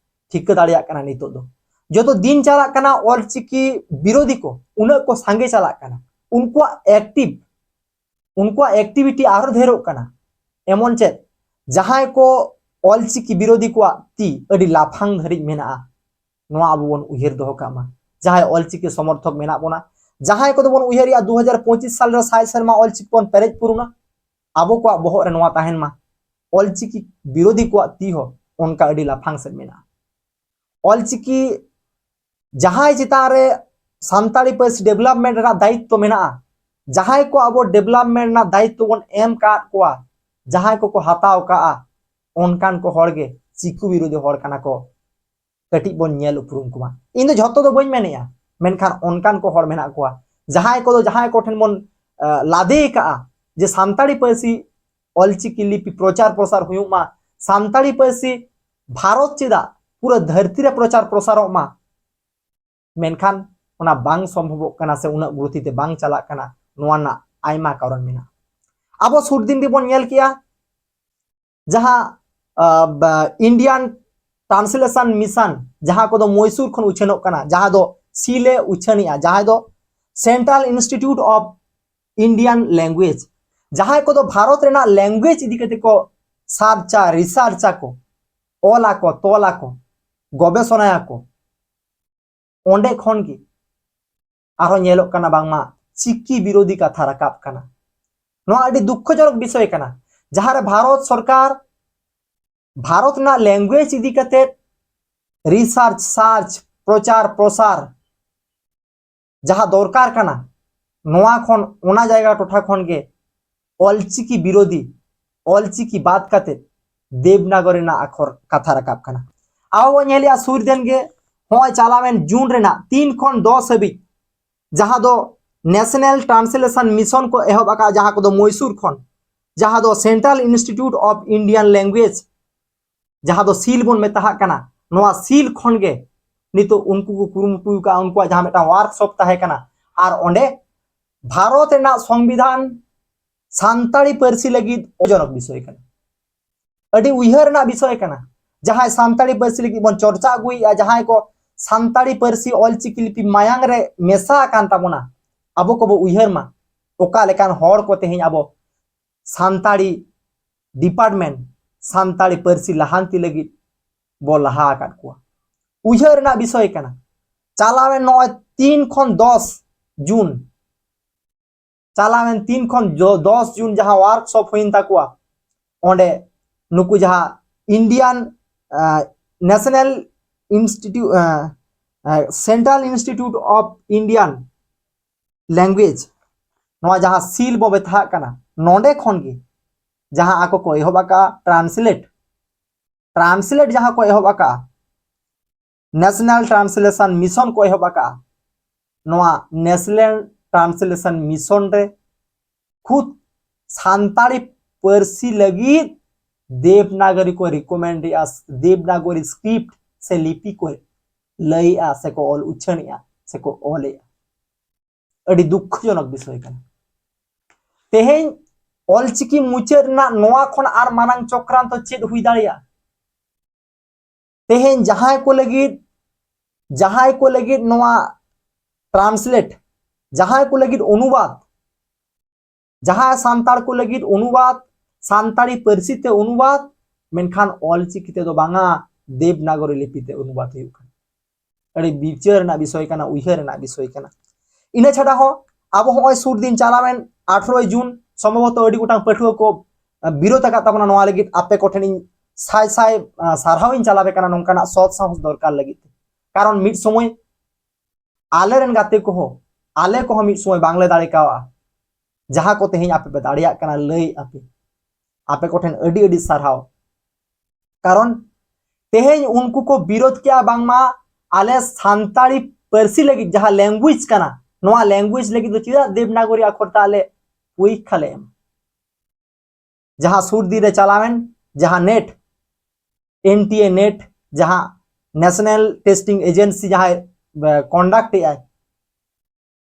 ᱴᱷᱤᱠᱟᱹ ᱫᱟᱲᱮᱭᱟᱜ ᱠᱟᱱᱟ᱾ ᱱᱤᱛᱚᱜ ᱫᱚ ᱡᱚᱛᱚ ᱫᱤᱱ ᱪᱟᱞᱟᱜ ᱠᱟᱱᱟ, ᱚᱞᱪᱤᱠᱤ ᱵᱤᱨᱳᱫᱷᱤ ᱠᱚ ᱩᱱᱟᱹᱜ ᱠᱚ ᱥᱟᱸᱜᱮ ᱪᱟᱞᱟᱜ ᱠᱟᱱᱟ, ᱩᱱᱠᱩᱣᱟᱜ ᱮᱠᱴᱤᱵᱷ ᱩᱱᱠᱩᱣᱟᱜ ᱮᱠᱴᱤᱵᱷᱤᱴᱤ ᱟᱨᱦᱚᱸ ᱰᱷᱮᱨᱚᱜ ᱠᱟᱱᱟ᱾ ᱮᱢᱚᱱ ᱪᱮᱫ, ᱡᱟᱦᱟᱸᱭ ᱠᱚ ᱚᱞᱪᱤᱠᱤ ᱵᱤᱨᱳᱫᱷᱤ ᱠᱚᱣᱟᱜ ᱛᱤ ᱟᱹᱰᱤ ᱞᱟᱯᱷᱟᱝ ᱫᱷᱟᱹᱨᱤᱡ ᱢᱮᱱᱟᱜᱼᱟ, ᱱᱚᱣᱟ ᱟᱵᱚ ᱵᱚᱱ ᱩᱭᱦᱟᱹᱨ ᱫᱚᱦᱚ ᱠᱟᱜ ᱢᱟ᱾ ᱡᱟᱦᱟᱸᱭ ᱚᱞᱪᱤᱠᱤ ᱥᱚᱢᱚᱨᱛᱷᱚᱠ ᱢᱮᱱᱟᱜ ᱵᱚᱱᱟ, ᱡᱟᱦᱟᱸᱭ ᱠᱚᱫᱚ ᱵᱚᱱ ᱩᱭᱦᱟᱹᱨᱮᱜᱼᱟ ᱫᱩ ᱦᱟᱡᱟᱨ ᱯᱚᱸᱪᱤᱥ ᱥᱟᱞ ᱨᱮ ᱥᱟᱭ ᱥᱮᱨᱢᱟ ᱚᱞᱪᱤᱠᱤ ᱵᱚᱱ ᱯᱮᱨᱮᱡ ᱯᱩᱨᱩᱱᱟ, ᱟᱵᱚ ᱠᱚᱣᱟᱜ ᱵᱚᱦᱚᱜ ᱨᱮ ᱱᱚᱣᱟ ᱛᱟᱦᱮᱱ ᱢᱟ, ᱚᱞᱪᱤᱠᱤ ᱵᱤᱨᱳᱫᱷᱤ ᱠᱚᱣᱟᱜ ᱛᱤ ᱦᱚᱸ ᱚᱱᱠᱟ ᱟᱹᱰᱤ ᱞᱟᱯᱷᱟᱝ ᱥᱮᱫ ᱢᱮᱱᱟᱜᱼᱟ᱾ ᱚᱞᱪᱤᱠᱤ ᱡᱟᱦᱟᱸᱭ ᱪᱮᱛᱟᱱ ᱨᱮ ᱥᱟᱱᱛᱟᱲᱤ ᱯᱟᱹᱨᱥᱤ ᱰᱮᱵᱷᱞᱚᱯᱢᱮᱱᱴ ᱨᱮᱱᱟᱜ ᱫᱟᱭᱤᱛᱛᱚ ᱢᱮᱱᱟᱜᱼᱟ, ᱡᱟᱦᱟᱸᱭ ᱠᱚ ᱟᱵᱚ ᱰᱮᱵᱷᱞᱚᱯᱢᱮᱱᱴ ᱨᱮᱱᱟᱜ ᱫᱟᱭᱤᱛᱛᱚ ᱵᱚᱱ ᱮᱢ ᱠᱟᱫ ᱠᱚᱣᱟ, ᱡᱟᱦᱟᱸᱭ ᱠᱚᱠᱚ ᱦᱟᱛᱟᱣ ᱠᱟᱜᱼᱟ, ᱚᱱᱠᱟᱱ ᱠᱚ ᱦᱚᱲ ᱜᱮ ᱪᱤᱠᱤ ᱵᱤᱨᱳᱫᱷᱤ ᱦᱚᱲ ᱠᱟᱱᱟ ᱠᱚ᱾ ᱠᱟᱹᱴᱤᱡ ᱵᱚᱱ ᱧᱮᱞ ᱩᱯᱨᱩᱢ ᱠᱚᱢᱟ᱾ ᱤᱧ ᱫᱚ ᱡᱷᱚᱛᱚ ᱫᱚ ᱵᱟᱹᱧ ᱢᱮᱱᱮᱜᱼᱟ, ᱢᱮᱱᱠᱷᱟᱱ ᱚᱱᱠᱟᱱ ᱠᱚ ᱦᱚᱲ ᱢᱮᱱᱟᱜ ᱠᱚᱣᱟ, ᱡᱟᱦᱟᱸᱭ ᱠᱚᱫᱚ ᱡᱟᱦᱟᱸᱭ ᱠᱚᱴᱷᱮᱱ ᱵᱚᱱ, ᱟᱸ, ᱞᱟᱫᱮ ᱠᱟᱜᱼᱟ ᱡᱮ ᱥᱟᱱᱛᱟᱲᱤ ᱯᱟᱹᱨᱥᱤ ᱚᱞᱪᱤᱠᱤ ᱞᱤᱯᱤ ᱯᱨᱚᱪᱟᱨ ᱯᱨᱚᱥᱟᱨ ᱦᱩᱭᱩᱜ ᱢᱟ, ᱥᱟᱱᱛᱟᱲᱤ ᱯᱟᱹᱨᱥᱤ ᱵᱷᱟᱨᱚᱛ ᱪᱮᱫᱟᱜ ᱯᱩᱨᱟᱹ ᱫᱷᱟᱹᱨᱛᱤ ᱨᱮ ᱯᱨᱚᱪᱟᱨ ᱯᱨᱚᱥᱟᱨᱚᱜ ᱢᱟ, ᱢᱮᱱᱠᱷᱟᱱ ᱚᱱᱟ ᱵᱟᱝ ᱥᱚᱢᱵᱷᱚᱵᱚᱜ ᱠᱟᱱᱟ ᱥᱮ ᱩᱱᱟᱹᱜ ᱜᱚᱛᱤ ᱛᱮ ᱵᱟᱝ ᱪᱟᱞᱟᱜ ᱠᱟᱱᱟ᱾ ᱱᱚᱣᱟ ᱨᱮᱱᱟᱜ ᱟᱭᱢᱟ ᱠᱟᱨᱚᱱ ᱢᱮᱱᱟᱜᱼᱟ᱾ ᱟᱵᱚ ᱥᱩᱨ ᱫᱤᱱ ᱜᱮᱵᱚᱱ ᱧᱮᱞ ᱠᱮᱜᱼᱟ, ᱡᱟᱦᱟᱸ, ᱟᱸ, ᱵᱟ-, ᱤᱱᱰᱤᱭᱟᱱ ᱴᱨᱟᱱᱥᱞᱮᱥᱚᱱ ᱢᱤᱥᱚᱱ, ᱡᱟᱦᱟᱸ ᱠᱚᱫᱚ ᱢᱚᱭᱥᱩᱨ ᱠᱷᱚᱱ ᱩᱪᱷᱟᱹᱱᱚᱜ ᱠᱟᱱᱟ, ᱡᱟᱦᱟᱸ ᱫᱚ ᱥᱤᱞ ᱮ ᱩᱪᱷᱟᱹᱱᱮᱜᱼᱟ, ᱡᱟᱦᱟᱸᱭ ᱫᱚ central institute of Indian language, ᱡᱟᱦᱟᱸᱭ ᱠᱚᱫᱚ ᱵᱷᱟᱨᱚᱛ ᱨᱮᱱᱟᱜ ᱞᱮᱝᱜᱩᱭᱮᱡᱽ ᱤᱫᱤ ᱠᱟᱛᱮ ᱠᱚ ᱥᱟᱨᱪᱟ, ᱨᱤᱥᱟᱨᱪ ᱟᱠᱚ, ᱚᱞ ᱟᱠᱚ, ᱛᱚᱞ ᱟᱠᱚ, ᱜᱚᱵᱮᱥᱚᱱᱟᱭᱟᱠᱚ, ᱚᱸᱰᱮ ᱠᱷᱚᱱ ᱜᱮ ᱟᱨᱦᱚᱸ ᱧᱮᱞᱚᱜ ᱠᱟᱱᱟ ᱵᱟᱝᱢᱟ ᱪᱤᱠᱤ ᱵᱤᱨᱳᱫᱷᱤ ᱠᱟᱛᱷᱟ ᱨᱟᱠᱟᱵ ᱠᱟᱱᱟ᱾ ᱱᱚᱣᱟ ᱟᱹᱰᱤ ᱫᱩᱠᱠᱷᱚᱡᱚᱱᱚᱠ ᱵᱤᱥᱚᱭ ᱠᱟᱱᱟ, ᱡᱟᱦᱟᱸᱨᱮ ᱵᱷᱟᱨᱚᱛ ᱥᱚᱨᱠᱟᱨ ᱵᱷᱟᱨᱚᱛ ᱨᱮᱱᱟᱜ ᱞᱮᱝᱜᱩᱭᱮᱡᱽ ᱤᱫᱤ ᱠᱟᱛᱮ ᱨᱤᱥᱟᱨᱪ, ᱥᱟᱨᱪ, ᱯᱨᱚᱪᱟᱨ, ᱯᱨᱚᱥᱟᱨ ᱡᱟᱦᱟᱸ ᱫᱚᱨᱠᱟᱨ ᱠᱟᱱᱟ, ᱱᱚᱣᱟ ᱠᱷᱚᱱ, ᱚᱱᱟ ᱡᱟᱭᱜᱟ ᱴᱚᱴᱷᱟ ᱠᱷᱚᱱ ᱜᱮ ᱚᱞᱪᱤᱠᱤ ᱵᱤᱨᱳᱫᱷᱤ, ᱚᱞᱪᱤᱠᱤ ᱵᱟᱫ ᱠᱟᱛᱮ ᱫᱮᱵᱽᱱᱟᱜᱚᱨᱤ ᱨᱮᱱᱟᱜ ᱟᱠᱷᱚᱨ ᱠᱟᱛᱷᱟ ᱨᱟᱠᱟᱵ ᱠᱟᱱᱟ᱾ ᱟᱵᱚ ᱵᱚᱱ ᱧᱮᱞᱮᱜᱼᱟ ᱥᱩᱨ ᱫᱤᱱ ᱜᱮ, ᱱᱚᱜᱼᱚᱭ ᱪᱟᱞᱟᱣᱮᱱ ᱡᱩᱱ ᱨᱮᱱᱟᱜ ᱛᱤᱱ ᱠᱷᱚᱱ ᱫᱚᱥ ᱦᱟᱹᱵᱤᱡ, ᱡᱟᱦᱟᱸ ᱫᱚ ᱱᱮᱥᱱᱟᱞ ᱴᱨᱟᱱᱥᱞᱮᱥᱚᱱ ᱢᱤᱥᱚᱱ ᱠᱚ ᱮᱦᱚᱵ ᱟᱠᱟᱫᱼᱟ, ᱡᱟᱦᱟᱸ ᱠᱚᱫᱚ ᱢᱚᱭᱥᱩᱨ ᱠᱷᱚᱱ, ᱡᱟᱦᱟᱸ ᱫᱚ central institute of Indian language, ᱡᱟᱦᱟᱸ ᱫᱚ ᱥᱤᱞ ᱵᱚᱱ ᱢᱮᱛᱟᱦᱟᱜ ᱠᱟᱱᱟ, ᱱᱚᱣᱟ ᱥᱤᱞ ᱠᱷᱚᱱ ᱜᱮ ᱱᱤᱛᱚᱜ ᱩᱱᱠᱩ ᱠᱚ ᱠᱩᱨᱩᱢᱩᱴᱩ ᱟᱠᱟᱫᱼᱟ, ᱩᱱᱠᱩᱣᱟᱜ ᱡᱟᱦᱟᱸ ᱢᱤᱫᱴᱟᱝ ᱣᱟᱨᱠᱥᱚᱯ ᱛᱟᱦᱮᱸ ᱠᱟᱱᱟ, ᱟᱨ ᱚᱸᱰᱮ ᱵᱷᱟᱨᱚᱛ ᱨᱮᱱᱟᱜ ᱥᱚᱝᱵᱤᱫᱷᱟᱱ ᱥᱟᱱᱛᱟᱲᱤ ᱯᱟᱹᱨᱥᱤ ᱞᱟᱹᱜᱤᱫ ᱡᱚᱱᱚᱠ ᱵᱤᱥᱚᱭ ᱠᱟᱱᱟ, ᱟᱹᱰᱤ ᱩᱭᱦᱟᱹᱨ ᱨᱮᱱᱟᱜ ᱵᱤᱥᱚᱭ ᱠᱟᱱᱟ᱾ ᱡᱟᱦᱟᱸᱭ ᱥᱟᱱᱛᱟᱲᱤ ᱯᱟᱹᱨᱥᱤ ᱞᱟᱹᱜᱤᱫ ᱵᱚᱱ ᱪᱚᱨᱪᱟ ᱟᱹᱜᱩᱭᱮᱫᱼᱟ, ᱡᱟᱦᱟᱸᱭ ᱠᱚ ᱥᱟᱱᱛᱟᱲᱤ ᱯᱟᱹᱨᱥᱤ ᱚᱞᱪᱤᱠᱤ ᱞᱤᱯᱤ ᱢᱟᱭᱟᱝ ᱨᱮ ᱢᱮᱥᱟ ᱟᱠᱟᱱ ᱛᱟᱵᱚᱱᱟ, ᱟᱵᱚ ᱠᱚᱵᱚ ᱩᱭᱦᱟᱹᱨ ᱢᱟ, ᱚᱠᱟ ᱞᱮᱠᱟᱱ ᱦᱚᱲ ᱠᱚ ᱛᱮᱦᱮᱧ ᱟᱵᱚ ᱥᱟᱱᱛᱟᱲᱤ ᱰᱤᱯᱟᱨᱴᱢᱮᱱᱴ, ᱥᱟᱱᱛᱟᱲᱤ ᱯᱟᱹᱨᱥᱤ ᱞᱟᱦᱟᱱᱛᱤ ᱞᱟᱹᱜᱤᱫ ᱵᱚ ᱞᱟᱦᱟ ᱟᱠᱟᱫ ᱠᱚᱣᱟ᱾ ᱩᱭᱦᱟᱹᱨ ᱨᱮᱱᱟᱜ ᱵᱤᱥᱚᱭ ᱠᱟᱱᱟ᱾ ᱪᱟᱞᱟᱣᱮᱱ ᱱᱚᱜᱼᱚᱭ ᱛᱤᱱ ᱠᱷᱚᱱ ᱫᱚᱥ ᱡᱩᱱ, ᱪᱟᱞᱟᱣᱮᱱ ᱛᱤᱱ ᱠᱷᱚᱱ ᱫᱚᱥ ᱡᱩᱱ ᱡᱟᱦᱟᱸ ᱣᱟᱨᱠᱥᱚᱯ ᱦᱩᱭᱮᱱ ᱛᱟᱠᱚᱣᱟ, ᱚᱸᱰᱮ ᱱᱩᱠᱩ ᱡᱟᱦᱟᱸ Indian National Institute, Central Institute of Indian Language, ᱱᱚᱣᱟ ᱡᱟᱦᱟᱸ ᱥᱤᱞ ᱵᱚ ᱢᱮᱛᱟᱜ ᱠᱟᱱᱟ, ᱱᱚᱰᱮ ᱠᱷᱚᱱ ᱜᱮ ᱡᱟᱦᱟᱸ ᱟᱠᱚ ᱠᱚ ᱮᱦᱚᱵ ᱟᱠᱟᱫᱼᱟ ᱴᱨᱟᱱᱥᱞᱮᱴ, ᱴᱨᱟᱱᱥᱞᱮᱴ ᱡᱟᱦᱟᱸ ᱠᱚ ᱮᱦᱚᱵ ᱟᱠᱟᱫᱼᱟ, ᱱᱮᱥᱱᱟᱞ ᱴᱨᱟᱱᱥᱞᱮᱥᱚᱱ ᱢᱤᱥᱚᱱ ᱠᱚ ᱮᱦᱚᱵ ᱟᱠᱟᱫᱼᱟ᱾ ᱱᱚᱣᱟ ᱱᱮᱥᱱᱟᱞ ᱴᱨᱟᱱᱥᱞᱮᱥᱚᱱ ᱢᱤᱥᱚᱱ ᱨᱮ ᱠᱷᱩᱫ ᱥᱟᱱᱛᱟᱲᱤ ᱯᱟᱹᱨᱥᱤ ᱞᱟᱹᱜᱤᱫ ᱫᱮᱵᱽᱱᱟᱜᱚᱨᱤ ᱠᱚ ᱨᱤᱠᱚᱢᱮᱱᱰ ᱮᱫᱼᱟ, ᱫᱮᱵᱽᱱᱟᱜᱚᱨᱤ ᱥᱠᱨᱤᱯᱴ ᱥᱮ ᱞᱤᱯᱤ ᱠᱚ ᱞᱟᱹᱭᱮᱫᱼᱟ ᱥᱮᱠᱚ ᱚᱞ ᱩᱪᱷᱟᱹᱱᱮᱫᱼᱟ ᱥᱮᱠᱚ ᱚᱞᱮᱫᱼᱟ᱾ ᱟᱹᱰᱤ ᱫᱩᱠᱷᱚᱡᱚᱱᱚᱠ ᱵᱤᱥᱚᱭ ᱠᱟᱱᱟ᱾ ᱛᱮᱦᱮᱧ ᱚᱞᱪᱤᱠᱤ ᱢᱩᱪᱟᱹᱫ ᱨᱮᱱᱟᱜ ᱱᱚᱣᱟ ᱠᱷᱚᱱ ᱟᱨ ᱢᱟᱨᱟᱝ ᱪᱚᱠᱨᱟᱱᱛᱚ ᱪᱮᱫ ᱦᱩᱭ ᱫᱟᱲᱮᱭᱟᱜᱼᱟ? ᱛᱮᱦᱮᱧ ᱡᱟᱦᱟᱸᱭ ᱠᱚ ᱞᱟᱹᱜᱤᱫ, ᱡᱟᱦᱟᱸᱭ ᱠᱚ ᱞᱟᱹᱜᱤᱫ ᱱᱚᱣᱟ ᱴᱨᱟᱱᱥᱞᱮᱴ, ᱡᱟᱦᱟᱸᱭ ᱠᱚ ᱞᱟᱹᱜᱤᱫ ᱚᱱᱩᱵᱟᱫ, ᱡᱟᱦᱟᱸᱭ ᱥᱟᱱᱛᱟᱲ ᱠᱚ ᱞᱟᱹᱜᱤᱫ ᱚᱱᱩᱵᱟᱫ, ᱥᱟᱱᱛᱟᱲᱤ ᱯᱟᱹᱨᱥᱤ ᱛᱮ ᱚᱱᱩᱵᱟᱫ, ᱢᱮᱱᱠᱷᱟᱱ ᱚᱞᱪᱤᱠᱤ ᱛᱮᱫᱚ ᱵᱟᱝᱟ, ᱫᱮᱵᱽᱱᱟᱜᱚᱨᱤ ᱞᱤᱯᱤ ᱛᱮ ᱚᱱᱩᱵᱟᱫ ᱦᱩᱭᱩᱜ ᱠᱟᱱᱟ᱾ ᱟᱹᱰᱤ ᱵᱤᱪᱟᱹᱨ ᱨᱮᱱᱟᱜ ᱵᱤᱥᱚᱭ ᱠᱟᱱᱟ, ᱩᱭᱦᱟᱹᱨ ᱨᱮᱱᱟᱜ ᱵᱤᱥᱚᱭ ᱠᱟᱱᱟ᱾ ᱤᱱᱟᱹ ᱪᱷᱟᱰᱟ ᱦᱚᱸ ᱟᱵᱚ ᱦᱚᱸᱜᱼᱚᱭ ᱥᱩᱨ ᱫᱤᱱ ᱪᱟᱞᱟᱣᱮᱱ ᱟᱴᱷᱨᱚᱭ ᱡᱩᱱ ᱥᱚᱢᱵᱷᱚᱵᱚᱛᱚ ᱟᱹᱰᱤ ᱜᱚᱴᱟᱝ ᱯᱟᱹᱴᱷᱩᱣᱟᱹ ᱠᱚ, ᱟᱸ, ᱵᱤᱨᱳᱫ ᱟᱠᱟᱫ ᱛᱟᱵᱚᱱᱟ᱾ ᱱᱚᱣᱟ ᱞᱟᱹᱜᱤᱫ ᱟᱯᱮ ᱠᱚᱴᱷᱮᱱ ᱤᱧ ᱥᱟᱭ ᱥᱟᱭ, ᱟᱸ, ᱥᱟᱨᱦᱟᱣ ᱤᱧ ᱪᱟᱞᱟᱣᱮ ᱠᱟᱱᱟ ᱱᱚᱝᱠᱟᱱᱟᱜ ᱥᱚᱛ ᱥᱟᱦᱚᱥ ᱫᱚᱨᱠᱟᱨ ᱞᱟᱹᱜᱤᱫ ᱛᱮ᱾ ᱠᱟᱨᱚᱱ ᱢᱤᱫ ᱥᱚᱢᱚᱭ ᱟᱞᱮ ᱨᱮᱱ ᱜᱟᱛᱮ ᱠᱚᱦᱚᱸ, ᱟᱞᱮ ᱠᱚᱦᱚᱸ ᱢᱤᱫ ᱥᱚᱢᱚᱭ ᱵᱟᱝᱞᱮ ᱫᱟᱲᱮ ᱠᱟᱣᱟ, ᱡᱟᱦᱟᱸ ᱠᱚ ᱛᱮᱦᱮᱧ ᱟᱯᱮ ᱯᱮ ᱫᱟᱲᱮᱭᱟᱜ ᱠᱟᱱᱟ, ᱞᱟᱹᱭ ᱟᱯᱮ, ᱟᱯᱮ ᱠᱚᱴᱷᱮᱱ ᱟᱹᱰᱤ ᱟᱹᱰᱤ ᱥᱟᱨᱦᱟᱣ᱾ ᱠᱟᱨᱚᱱ ᱛᱮᱦᱮᱧ ᱩᱱᱠᱩ ᱠᱚ ᱵᱤᱨᱳᱫ ᱠᱮᱜᱼᱟ ᱵᱟᱝᱢᱟ ᱟᱞᱮ ᱥᱟᱱᱛᱟᱲᱤ ᱯᱟᱹᱨᱥᱤ ᱞᱟᱹᱜᱤᱫ ᱡᱟᱦᱟᱸ ᱞᱮᱝᱜᱩᱭᱮᱡᱽ ᱠᱟᱱᱟ, ᱱᱚᱣᱟ ᱞᱮᱝᱜᱩᱭᱮᱡᱽ ᱞᱟᱹᱜᱤᱫ ᱫᱚ ᱪᱮᱫᱟᱜ ᱫᱮᱵᱽᱱᱟᱜᱚᱨᱤ ᱟᱠᱷᱚᱨ ᱛᱮ ᱟᱞᱮ ᱯᱚᱨᱤᱠᱠᱷᱟ ᱞᱮ ᱮᱢ? ᱡᱟᱦᱟᱸ ᱥᱩᱨ ᱫᱤᱱ ᱨᱮ ᱪᱟᱞᱟᱣᱮᱱ ᱡᱟᱦᱟᱸ net, N T A net, ᱡᱟᱦᱟᱸ ᱱᱮᱥᱱᱟᱞ ᱴᱮᱥᱴᱤᱝ ᱮᱡᱮᱱᱥᱤ ᱡᱟᱦᱟᱸᱭ, ᱮ, ᱠᱚᱱᱰᱟᱠᱴ ᱮᱫᱟᱭ,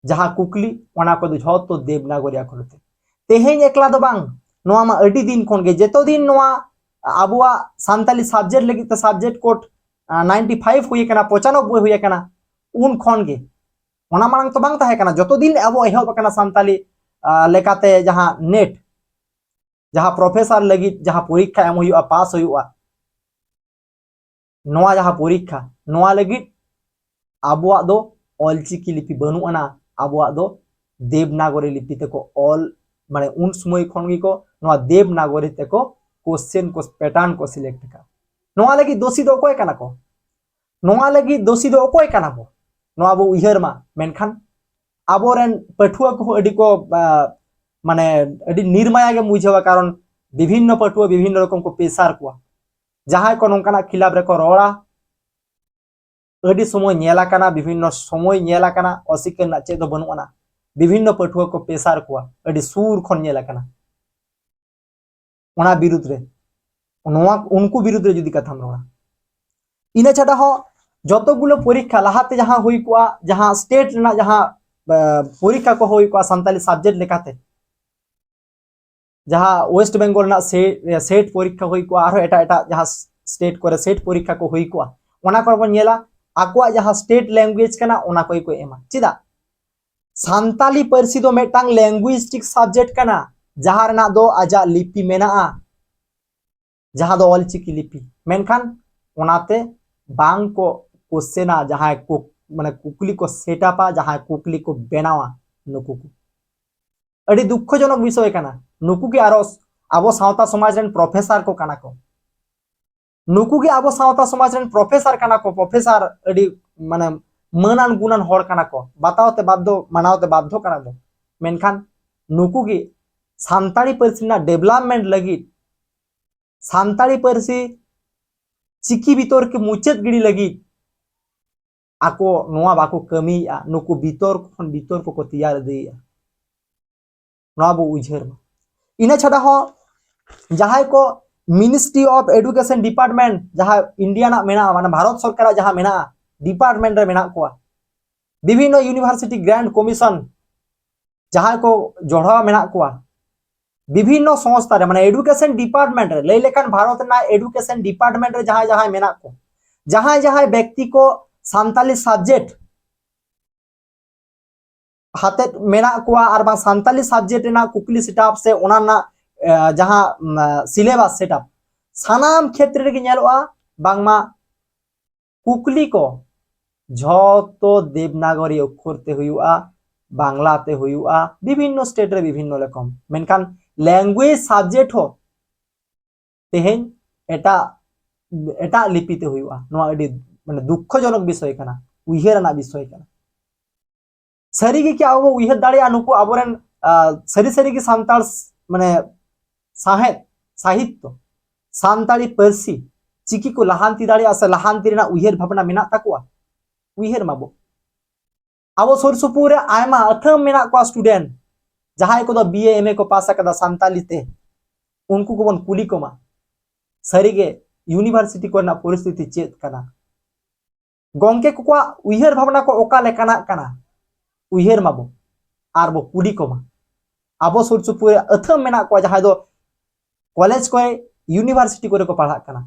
ᱡᱟᱦᱟᱸ ᱠᱩᱠᱞᱤ, ᱚᱱᱟ ᱠᱚᱫᱚ ᱡᱷᱚᱛᱚ ᱫᱮᱵᱽᱱᱟᱜᱚᱨᱤ ᱟᱠᱷᱚᱨ ᱛᱮ᱾ ᱛᱮᱦᱮᱧ ᱮᱠᱞᱟ ᱫᱚ ᱵᱟᱝ, ᱱᱚᱣᱟ ᱢᱟ ᱟᱹᱰᱤ ᱫᱤᱱ ᱠᱷᱚᱱ ᱜᱮ, ᱡᱮᱛᱚ ᱫᱤᱱ ᱱᱚᱣᱟ ᱟᱵᱚᱣᱟᱜ ᱥᱟᱱᱛᱟᱞᱤ ᱥᱟᱵᱡᱮᱠᱴ ᱞᱟᱹᱜᱤᱫ ᱛᱮ ᱥᱟᱵᱡᱮᱠᱴ ᱠᱳᱰ, ᱟ, ᱱᱟᱭᱤᱱᱴᱤ ᱯᱷᱟᱭᱤᱵᱷ ᱦᱩᱭ ᱟᱠᱟᱱᱟ, ᱯᱚᱸᱪᱟᱱᱚᱵᱵᱳᱭ ᱦᱩᱭ ᱟᱠᱟᱱᱟ, ᱩᱱ ᱠᱷᱚᱱ ᱜᱮ᱾ ᱚᱱᱟ ᱢᱟᱲᱟᱝ ᱛᱚ ᱵᱟᱝ ᱛᱟᱦᱮᱸ ᱠᱟᱱᱟ, ᱡᱚᱛᱚ ᱫᱤᱱ ᱟᱵᱚ ᱮᱦᱚᱵ ᱟᱠᱟᱱᱟ ᱥᱟᱱᱛᱟᱞᱤ, ᱞᱮᱠᱟᱛᱮ ᱡᱟᱦᱟᱸ ᱱᱮᱴ, ᱡᱟᱦᱟᱸ ᱯᱨᱚᱯᱷᱮᱥᱟᱨ ᱞᱟᱹᱜᱤᱫ ᱡᱟᱦᱟᱸ ᱯᱚᱨᱤᱠᱠᱷᱟ ᱮᱢ ᱦᱩᱭᱩᱜᱼᱟ, ᱯᱟᱥ ᱦᱩᱭᱩᱜᱼᱟ, ᱱᱚᱣᱟ ᱡᱟᱦᱟᱸ ᱯᱚᱨᱤᱠᱠᱷᱟ, ᱱᱚᱣᱟ ᱞᱟᱹᱜᱤᱫ ᱟᱵᱚᱣᱟᱜ ᱫᱚ ᱚᱞᱪᱤᱠᱤ ᱞᱤᱯᱤ ᱵᱟᱹᱱᱩᱜ ᱟᱱᱟ᱾ ᱟᱵᱚᱣᱟᱜ ᱫᱚ ᱫᱮᱵᱽᱱᱟᱜᱚᱨᱤ ᱞᱤᱯᱤ ᱛᱮᱠᱚ ᱚᱞ, ᱢᱟᱱᱮ ᱩᱱ ᱥᱚᱢᱚᱭ ᱠᱷᱚᱱ ᱜᱮᱠᱚ ᱱᱚᱣᱟ ᱫᱮᱵᱽᱱᱟᱜᱚᱨᱤ ᱛᱮᱠᱚ ᱠᱚᱥᱪᱮᱱ ᱠᱚ, ᱯᱮᱴᱟᱨᱱ ᱠᱚ ᱥᱤᱞᱮᱠᱴ ᱟᱠᱟᱫ᱾ ᱱᱚᱣᱟ ᱞᱟᱹᱜᱤᱫ ᱫᱳᱥᱤ ᱫᱚ ᱚᱠᱚᱭ ᱠᱟᱱᱟ ᱠᱚ? ᱱᱚᱣᱟ ᱞᱟᱹᱜᱤᱫ ᱫᱳᱥᱤ ᱫᱚ ᱚᱠᱚᱭ ᱠᱟᱱᱟ ᱵᱚ? ᱱᱚᱣᱟ ᱵᱚ ᱩᱭᱦᱟᱹᱨ ᱢᱟ᱾ ᱢᱮᱱᱠᱷᱟᱱ ᱟᱵᱚᱨᱮᱱ ᱯᱟᱹᱴᱷᱩᱣᱟᱹ ᱠᱚᱦᱚᱸ ᱟᱹᱰᱤ ᱠᱚ, ᱟ, ᱢᱟᱱᱮ ᱟᱹᱰᱤ ᱱᱤᱨᱢᱟᱭᱟ ᱜᱮᱢ ᱵᱩᱡᱷᱟᱹᱣᱟ, ᱠᱟᱨᱚᱱ ᱵᱤᱵᱷᱤᱱᱱᱚ ᱯᱟᱹᱴᱷᱩᱣᱟᱹ ᱵᱤᱵᱷᱤᱱᱱᱚ ᱨᱚᱠᱚᱢ ᱠᱚ ᱯᱮᱥᱟᱨ ᱠᱚᱣᱟ᱾ ᱡᱟᱦᱟᱸᱭ ᱠᱚ ᱱᱚᱝᱠᱟᱱᱟᱜ ᱠᱷᱤᱞᱟᱯ ᱨᱮᱠᱚ ᱨᱚᱲᱟ, ᱟᱹᱰᱤ ᱥᱚᱢᱚᱭ ᱧᱮᱞ ᱟᱠᱟᱱᱟ, ᱵᱤᱵᱷᱤᱱᱱᱚ ᱥᱚᱢᱚᱭ ᱧᱮᱞ ᱟᱠᱟᱱᱟ, ᱚᱥᱤᱠᱟᱹᱨ ᱨᱮᱱᱟᱜ ᱪᱮᱫ ᱫᱚ ᱵᱟᱹᱱᱩᱜ ᱟᱱᱟ᱾ ᱵᱤᱵᱷᱤᱱᱱᱚ ᱯᱟᱹᱴᱷᱩᱣᱟᱹ ᱠᱚ ᱯᱮᱥᱟᱨ ᱠᱚᱣᱟ, ᱟᱹᱰᱤ ᱥᱩᱨ ᱠᱷᱚᱱ ᱧᱮᱞ ᱟᱠᱟᱱᱟ᱾ ᱚᱱᱟ ᱵᱤᱨᱩᱫᱽ ᱨᱮ, ᱱᱚᱣᱟ ᱩᱱᱠᱩ ᱵᱤᱨᱩᱫᱽ ᱨᱮ ᱡᱩᱫᱤ ᱠᱟᱛᱷᱟᱢ ᱨᱚᱲᱟ, ᱤᱱᱟᱹ ᱪᱷᱟᱰᱟ ᱦᱚᱸ ᱡᱚᱛᱚ ᱜᱩᱞᱳ ᱯᱚᱨᱤᱠᱠᱷᱟ ᱞᱟᱦᱟᱛᱮ ᱡᱟᱦᱟᱸ ᱦᱩᱭ ᱠᱚᱜᱼᱟ, ᱡᱟᱦᱟᱸ ᱥᱴᱮᱴ ᱨᱮᱱᱟᱜ ᱡᱟᱦᱟᱸ, ᱟ, ᱯᱚᱨᱤᱠᱠᱷᱟ ᱠᱚ ᱦᱩᱭ ᱠᱚᱜᱼᱟ ᱥᱟᱱᱛᱟᱞᱤ ᱥᱟᱵᱡᱮᱠᱴ ᱞᱮᱠᱟᱛᱮ, ᱡᱟᱦᱟᱸ ᱳᱭᱮᱥᱴ ᱵᱮᱝᱜᱚᱞ ᱨᱮᱱᱟᱜ ᱥᱮ-, ᱥᱮᱴ ᱯᱚᱨᱤᱠᱠᱷᱟ ᱦᱩᱭ ᱠᱚᱜᱼᱟ, ᱟᱨᱦᱚᱸ ᱮᱴᱟᱜ ᱮᱴᱟᱜ ᱡᱟᱦᱟᱸ ᱥᱴᱮᱴ ᱠᱚᱨᱮ ᱥᱮᱴ ᱯᱚᱨᱤᱠᱠᱷᱟ ᱠᱚ ᱦᱩᱭ ᱠᱚᱜᱼᱟ, ᱚᱱᱟ ᱠᱚᱨᱮ ᱵᱚᱱ ᱧᱮᱞᱟ ᱟᱠᱚᱣᱟᱜ ᱡᱟᱦᱟᱸ ᱥᱴᱮᱴ ᱞᱮᱝᱜᱩᱭᱮᱡᱽ ᱠᱟᱱᱟ, ᱚᱱᱟ ᱠᱚᱜᱮ ᱠᱚ ᱮᱢᱟ᱾ ᱪᱮᱫᱟᱜ? ᱥᱟᱱᱛᱟᱞᱤ ᱯᱟᱹᱨᱥᱤ ᱫᱚ ᱢᱤᱫᱴᱟᱝ ᱞᱮᱝᱜᱩᱭᱤᱥᱴᱤᱠ ᱥᱟᱵᱡᱮᱠᱴ ᱠᱟᱱᱟ, ᱡᱟᱦᱟᱸ ᱨᱮᱱᱟᱜ ᱫᱚ ᱟᱡᱟᱜ ᱞᱤᱯᱤ ᱢᱮᱱᱟᱜᱼᱟ, ᱡᱟᱦᱟᱸ ᱫᱚ ᱚᱞᱪᱤᱠᱤ ᱞᱤᱯᱤ᱾ ᱢᱮᱱᱠᱷᱟᱱ ᱚᱱᱟᱛᱮ ᱵᱟᱝ ᱠᱚ ᱠᱚᱥᱪᱮᱱᱟ, ᱡᱟᱦᱟᱸᱭ ᱠᱚ, ᱢᱟᱱᱮ ᱠᱩᱠᱞᱤ ᱠᱚ ᱥᱮᱴ ᱟᱯᱟ, ᱡᱟᱦᱟᱸᱭ ᱠᱩᱠᱞᱤ ᱠᱚ ᱵᱮᱱᱟᱣᱟ, ᱱᱩᱠᱩ ᱠᱚ᱾ ᱟᱹᱰᱤ ᱫᱩᱠᱠᱷᱚᱡᱚᱱᱚᱠ ᱵᱤᱥᱚᱭ ᱠᱟᱱᱟ᱾ ᱱᱩᱠᱩ ᱜᱮ ᱟᱨᱚ ᱟᱵᱚ ᱥᱟᱶᱛᱟ ᱥᱚᱢᱟᱡᱽ ᱨᱮᱱ ᱯᱨᱚᱯᱷᱮᱥᱟᱨ ᱠᱚ ᱠᱟᱱᱟ ᱠᱚ᱾ ᱱᱩᱠᱩ ᱜᱮ ᱟᱵᱚ ᱥᱟᱶᱛᱟ ᱥᱚᱢᱟᱡᱽ ᱨᱮᱱ ᱯᱨᱚᱯᱷᱮᱥᱟᱨ ᱠᱟᱱᱟ ᱠᱚ, ᱯᱨᱚᱯᱷᱮᱥᱟᱨ ᱟᱹᱰᱤ, ᱢᱟᱱᱮ, ᱢᱟᱹᱱᱟᱱ ᱜᱩᱱᱟᱱ ᱦᱚᱲ ᱠᱟᱱᱟ ᱠᱚ, ᱵᱟᱛᱟᱣ ᱛᱮ ᱵᱟᱫᱽᱫᱷᱚ, ᱢᱟᱱᱟᱣ ᱛᱮ ᱵᱟᱫᱽᱫᱷᱚ ᱠᱟᱱᱟ ᱵᱚ᱾ ᱢᱮᱱᱠᱷᱟᱱ ᱱᱩᱠᱩ ᱜᱮ ᱥᱟᱱᱛᱟᱲᱤ ᱯᱟᱹᱨᱥᱤ ᱨᱮᱱᱟᱜ ᱰᱮᱵᱷᱞᱚᱯᱢᱮᱱᱴ ᱞᱟᱹᱜᱤᱫ, ᱥᱟᱱᱛᱟᱲᱤ ᱯᱟᱹᱨᱥᱤ ᱪᱤᱠᱤ ᱵᱤᱛᱚᱨᱠᱤ ᱢᱩᱪᱟᱹᱫ ᱜᱤᱰᱤ ᱞᱟᱹᱜᱤᱫ ᱟᱠᱚ ᱱᱚᱣᱟ ᱵᱟᱠᱚ ᱠᱟᱹᱢᱤᱭᱮᱫᱼᱟ, ᱱᱩᱠᱩ ᱵᱤᱛᱚᱨᱠᱚ ᱠᱷᱚᱱ ᱵᱤᱛᱚᱨᱠᱚ ᱠᱚ ᱛᱮᱭᱟᱨ ᱤᱫᱤᱭᱮᱫᱼᱟ᱾ ᱱᱚᱣᱟ ᱵᱚ ᱩᱭᱦᱟᱹᱨ ᱢᱟ᱾ ᱤᱱᱟᱹ ᱪᱷᱟᱰᱟ ᱦᱚᱸ ᱡᱟᱦᱟᱸᱭ ᱠᱚ Ministry of Education Department, ᱡᱟᱦᱟᱸ ᱤᱱᱰᱤᱭᱟ ᱨᱮᱱᱟᱜ ᱢᱮᱱᱟᱜᱼᱟ, ᱢᱟᱱᱮ ᱵᱷᱟᱨᱚᱛ ᱥᱚᱨᱠᱟᱨᱟᱜ ᱡᱟᱦᱟᱸ ᱢᱮᱱᱟᱜᱼᱟ, ᱰᱤᱯᱟᱨᱴᱢᱮᱱᱴ ᱨᱮ ᱢᱮᱱᱟᱜ ᱠᱚᱣᱟ, ᱵᱤᱵᱷᱤᱱᱱᱚ University Grant Commission, ᱡᱟᱦᱟᱸᱭ ᱠᱚ ᱡᱚᱲᱟᱣ ᱢᱮᱱᱟᱜ ᱠᱚᱣᱟ, ᱵᱤᱵᱷᱤᱱᱱᱚ ᱥᱚᱝᱥᱛᱷᱟ ᱨᱮ, ᱢᱟᱱᱮ ᱮᱰᱩᱠᱮᱥᱚᱱ ᱰᱤᱯᱟᱨᱴᱢᱮᱱᱴ ᱨᱮ, ᱞᱟᱹᱭ ᱞᱮᱠᱷᱟᱱ ᱵᱷᱟᱨᱚᱛ ᱨᱮᱱᱟᱜ ᱮᱰᱩᱠᱮᱥᱚᱱ ᱰᱤᱯᱟᱨᱴᱢᱮᱱᱴ ᱨᱮ ᱡᱟᱦᱟᱸᱭ ᱡᱟᱦᱟᱸᱭ ᱢᱮᱱᱟᱜ ᱠᱚ, ᱡᱟᱦᱟᱸᱭ ᱡᱟᱦᱟᱸᱭ ᱵᱮᱠᱛᱤ ᱠᱚ ᱥᱟᱱᱛᱟᱞᱤ ᱥᱟᱵᱡᱮᱠᱴ ᱦᱟᱛᱮᱫ ᱢᱮᱱᱟᱜ ᱠᱚᱣᱟ ᱟᱨ ᱵᱟᱝ ᱥᱟᱱᱛᱟᱞᱤ subject ᱨᱮᱱᱟᱜ ᱠᱩᱠᱞᱤ setup ᱥᱮ ᱚᱱᱟ ᱨᱮᱱᱟᱜ ᱡᱟᱦᱟᱸ syllabus setup, ᱥᱟᱱᱟᱢ ᱠᱷᱮᱛᱨᱮ ᱨᱮᱜᱮ ᱧᱮᱞᱚᱜᱼᱟ ᱵᱟᱝᱢᱟ ᱠᱩᱠᱞᱤ ᱠᱚ ᱡᱷᱚᱛᱚ ᱫᱮᱵᱽᱱᱟᱜᱚᱨᱤ ᱚᱠᱠᱷᱚᱨ ᱛᱮ ᱦᱩᱭᱩᱜᱼᱟ, ᱵᱟᱝᱞᱟ ᱛᱮ ᱦᱩᱭᱩᱜᱼᱟ, ᱵᱤᱵᱷᱤᱱᱱᱚ state ᱨᱮ ᱵᱤᱵᱷᱤᱱᱱᱚ ᱨᱚᱠᱚᱢ, ᱢᱮᱱᱠᱷᱟᱱ language subject ᱦᱚᱸ ᱛᱮᱦᱮᱧ ᱮᱴᱟᱜ ᱮᱴᱟᱜ ᱞᱤᱯᱤ ᱛᱮ ᱦᱩᱭᱩᱜᱼᱟ᱾ ᱱᱚᱣᱟ ᱟᱹᱰᱤ ᱢᱟᱱᱮ ᱫᱩᱠᱠᱷᱚᱡᱚᱱᱚᱠ ᱵᱤᱥᱚᱭ ᱠᱟᱱᱟ, ᱩᱭᱦᱟᱹᱨ ᱟᱱᱟᱜ ᱵᱤᱥᱚᱭ ᱠᱟᱱᱟ᱾ ᱥᱟᱹᱨᱤ ᱜᱮ ᱠᱤ ᱟᱵᱚ ᱵᱚ ᱩᱭᱦᱟᱹᱨ ᱫᱟᱲᱮᱭᱟᱜᱼᱟ ᱱᱩᱠᱩ ᱟᱵᱚᱨᱮᱱ ᱥᱟᱹᱨᱤ ᱥᱟᱹᱨᱤ ᱜᱮ ᱥᱟᱱᱛᱟᱲ ᱢᱟᱱᱮ ᱥᱟᱶᱦᱮᱫ, ᱥᱟᱦᱤᱛᱛᱚ, ᱥᱟᱱᱛᱟᱲᱤ ᱯᱟᱹᱨᱥᱤ, ᱪᱤᱠᱤ ᱠᱚ ᱞᱟᱦᱟᱱᱛᱤ ᱫᱟᱲᱮᱭᱟᱜᱼᱟ ᱥᱮ ᱞᱟᱦᱟᱱᱛᱤ ᱨᱮᱱᱟᱜ ᱩᱭᱦᱟᱹᱨ ᱵᱷᱟᱵᱽᱱᱟ ᱢᱮᱱᱟᱜ ᱛᱟᱠᱚᱣᱟ? ᱩᱭᱦᱟᱹᱨ ᱢᱟᱵᱚ᱾ ᱟᱵᱚ ᱥᱩᱨ ᱥᱩᱯᱩᱨ ᱨᱮ ᱟᱭᱢᱟ ᱟᱹᱛᱷᱟᱹᱢ ᱢᱮᱱᱟᱜ ᱠᱚᱣᱟ student, ᱡᱟᱦᱟᱸᱭ ᱠᱚᱫᱚ B A M A ᱠᱚ ᱯᱟᱥ ᱟᱠᱟᱫᱟ ᱥᱟᱱᱛᱟᱞᱤ ᱛᱮ, ᱩᱱᱠᱩ ᱠᱚᱵᱚᱱ ᱠᱩᱞᱤ ᱠᱚᱢᱟ ᱥᱟᱹᱨᱤᱜᱮ university ᱠᱚᱨᱮᱱᱟᱜ ᱯᱚᱨᱤᱥᱛᱷᱤᱛᱤ ᱪᱮᱫ ᱠᱟᱱᱟ? ᱜᱚᱢᱠᱮ ᱠᱚᱣᱟᱜ ᱩᱭᱦᱟᱹᱨ ᱵᱷᱟᱵᱽᱱᱟ ᱠᱚ ᱚᱠᱟ ᱞᱮᱠᱟᱱᱟᱜ ᱠᱟᱱᱟ? ᱩᱭᱦᱟᱹᱨ ᱢᱟᱵᱚ ᱟᱨ ᱵᱚ ᱠᱩᱞᱤ ᱠᱚᱢᱟ᱾ ᱟᱵᱚ ᱥᱩᱨ ᱥᱩᱯᱩᱨ ᱨᱮ ᱟᱹᱛᱷᱟᱹᱢ ᱢᱮᱱᱟᱜ ᱠᱚᱣᱟ ᱡᱟᱦᱟᱸᱭ ᱫᱚ ᱠᱚᱞᱮᱡᱽ ᱠᱚᱨᱮ, university ᱠᱚᱨᱮ ᱠᱚ ᱯᱟᱲᱦᱟᱜ ᱠᱟᱱᱟ᱾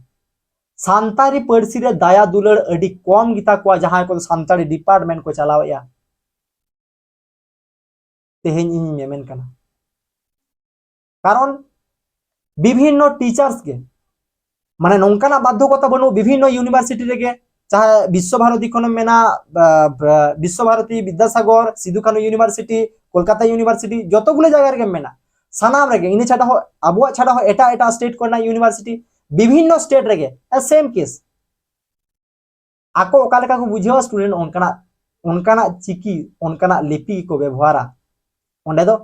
ᱥᱟᱱᱛᱟᱲᱤ ᱯᱟᱹᱨᱥᱤ ᱨᱮ ᱫᱟᱭᱟ ᱫᱩᱞᱟᱹᱲ ᱟᱹᱰᱤ ᱠᱚᱢ ᱜᱮᱛᱟ ᱠᱚᱣᱟ ᱡᱟᱦᱟᱸᱭ ᱠᱚᱫᱚ ᱥᱟᱱᱛᱟᱲᱤ department ᱠᱚ ᱪᱟᱞᱟᱣᱮᱫᱼᱟ᱾ ᱛᱮᱦᱮᱧ ᱤᱧ ᱢᱮᱢᱮᱱ ᱠᱟᱱᱟ, ᱠᱟᱨᱚᱱ ᱵᱤᱵᱷᱤᱱᱱᱚ teachers ᱜᱮ ᱢᱟᱱᱮ ᱱᱚᱝᱠᱟᱱᱟᱜ ᱵᱟᱫᱽᱫᱷᱚᱠᱚᱛᱟ ᱵᱟᱹᱱᱩᱜ, ᱵᱤᱵᱷᱤᱱᱱᱚ university ᱨᱮᱜᱮ, ᱪᱟᱦᱮ ᱵᱤᱥᱥᱚ ᱵᱷᱟᱨᱚᱛᱤ ᱠᱷᱚᱱᱮᱢ ᱢᱮᱱᱟ, ᱵᱟ-, ᱵᱟ-, ᱵᱤᱥᱥᱚ ᱵᱷᱟᱨᱚᱛᱤ, ᱵᱤᱫᱽᱫᱟᱥᱟᱜᱚᱨ, ᱥᱤᱫᱩ ᱠᱟᱹᱱᱩ university, ᱠᱳᱞᱠᱟᱛᱟ university, ᱡᱚᱛᱚ ᱜᱩᱞᱟᱹ ᱡᱟᱭᱜᱟ ᱨᱮᱜᱮᱢ ᱢᱮᱱᱟ᱾ ᱥᱟᱱᱟᱢ ᱨᱮᱜᱮ, ᱤᱱᱟᱹ ᱪᱷᱟᱰᱟ ᱦᱚᱸ, ᱟᱵᱚᱣᱟᱜ ᱪᱷᱟᱰᱟ ᱦᱚᱸ ᱮᱴᱟᱜ ᱮᱴᱟᱜ state ᱠᱚᱨᱮᱱᱟᱜ university, ᱵᱤᱵᱷᱤᱱᱱᱚ state ᱨᱮᱜᱮ same case᱾ ᱟᱠᱚ ᱚᱠᱟ ᱞᱮᱠᱟ ᱠᱚ ᱵᱩᱡᱷᱟᱹᱣᱟ student, ᱚᱱᱠᱟᱱᱟᱜ ᱚᱱᱠᱟᱱᱟᱜ ᱪᱤᱠᱤ, ᱚᱱᱠᱟᱱᱟᱜ ᱞᱤᱯᱤ ᱠᱚ ᱵᱮᱵᱚᱦᱟᱨᱟ᱾ ᱚᱸᱰᱮ ᱫᱚ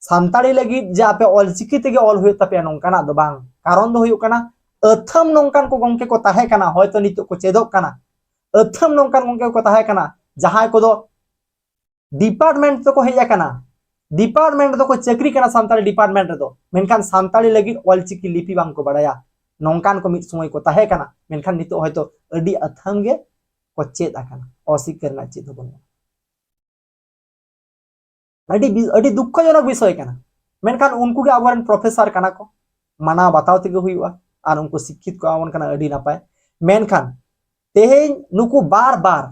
ᱥᱟᱱᱛᱟᱲᱤ ᱞᱟᱹᱜᱤᱫ ᱡᱮ ᱟᱯᱮ ᱚᱞᱪᱤᱠᱤ ᱛᱮᱜᱮ ᱚᱞ ᱦᱩᱭᱩᱜ ᱛᱟᱯᱮᱭᱟ, ᱱᱚᱝᱠᱟᱱᱟᱜ ᱫᱚ ᱵᱟᱝ᱾ ᱠᱟᱨᱚᱱ ᱫᱚ ᱦᱩᱭᱩᱜ ᱠᱟᱱᱟ, ᱟᱹᱛᱷᱟᱹᱢ ᱱᱚᱝᱠᱟᱱ ᱠᱚ ᱜᱚᱢᱠᱮ ᱠᱚ ᱛᱟᱦᱮᱸ ᱠᱟᱱᱟ, ᱦᱚᱭᱛᱚ ᱱᱤᱛᱚᱜ ᱠᱚ ᱪᱮᱫᱚᱜ ᱠᱟᱱᱟ, ᱟᱹᱛᱷᱟᱹᱢ ᱱᱚᱝᱠᱟᱱ ᱜᱚᱢᱠᱮ ᱠᱚ ᱛᱟᱦᱮᱸ ᱠᱟᱱᱟ ᱡᱟᱦᱟᱸᱭ ᱠᱚᱫᱚ department ᱛᱮᱠᱚ ᱦᱮᱡ ᱟᱠᱟᱱᱟ, department ᱨᱮᱫᱚ ᱠᱚ ᱪᱟᱹᱠᱨᱤ ᱠᱟᱱᱟ ᱥᱟᱱᱛᱟᱲᱤ department ᱨᱮᱫᱚ, ᱢᱮᱱᱠᱷᱟᱱ ᱥᱟᱱᱛᱟᱲᱤ ᱞᱟᱹᱜᱤᱫ ᱚᱞᱪᱤᱠᱤ ᱞᱤᱯᱤ ᱵᱟᱝ ᱠᱚ ᱵᱟᱲᱟᱭᱟ᱾ ᱱᱚᱝᱠᱟᱱ ᱠᱚ ᱢᱤᱫ ᱥᱚᱢᱚᱭ ᱠᱚ ᱛᱟᱦᱮᱸ ᱠᱟᱱᱟ, ᱢᱮᱱᱠᱷᱟᱱ ᱱᱤᱛᱚᱜ ᱦᱚᱭᱛᱚ ᱟᱹᱰᱤ ᱟᱹᱛᱷᱟᱹᱢ ᱜᱮ ᱠᱚ ᱪᱮᱫ ᱟᱠᱟᱱᱟ, ᱚᱥᱤᱠᱷᱟᱹ ᱨᱮᱱᱟᱜ ᱪᱮᱫ ᱦᱚᱸ ᱵᱟᱹᱱᱩᱜᱼᱟ᱾ ᱟᱹᱰᱤ ᱵᱤ-, ᱟᱹᱰᱤ ᱫᱩᱠᱠᱷᱚᱡᱚᱱᱚᱠ ᱵᱤᱥᱚᱭ ᱠᱟᱱᱟ᱾ ᱢᱮᱱᱠᱷᱟᱱ ᱩᱱᱠᱩ ᱜᱮ ᱟᱵᱚᱨᱮᱱ professor ᱠᱟᱱᱟ ᱠᱚ, ᱢᱟᱱᱟᱣ ᱵᱟᱛᱟᱣ ᱛᱮᱜᱮ ᱦᱩᱭᱩᱜᱼᱟ, ᱟᱨ ᱩᱱᱠᱩ ᱥᱤᱠᱠᱷᱤᱛ ᱠᱚ ᱮᱢᱟᱵᱚᱱ ᱠᱟᱱᱟ, ᱟᱹᱰᱤ ᱱᱟᱯᱟᱭ᱾ ᱢᱮᱱᱠᱷᱟᱱ ᱛᱮᱦᱮᱧ ᱱᱩᱠᱩ ᱵᱟᱨ ᱵᱟᱨ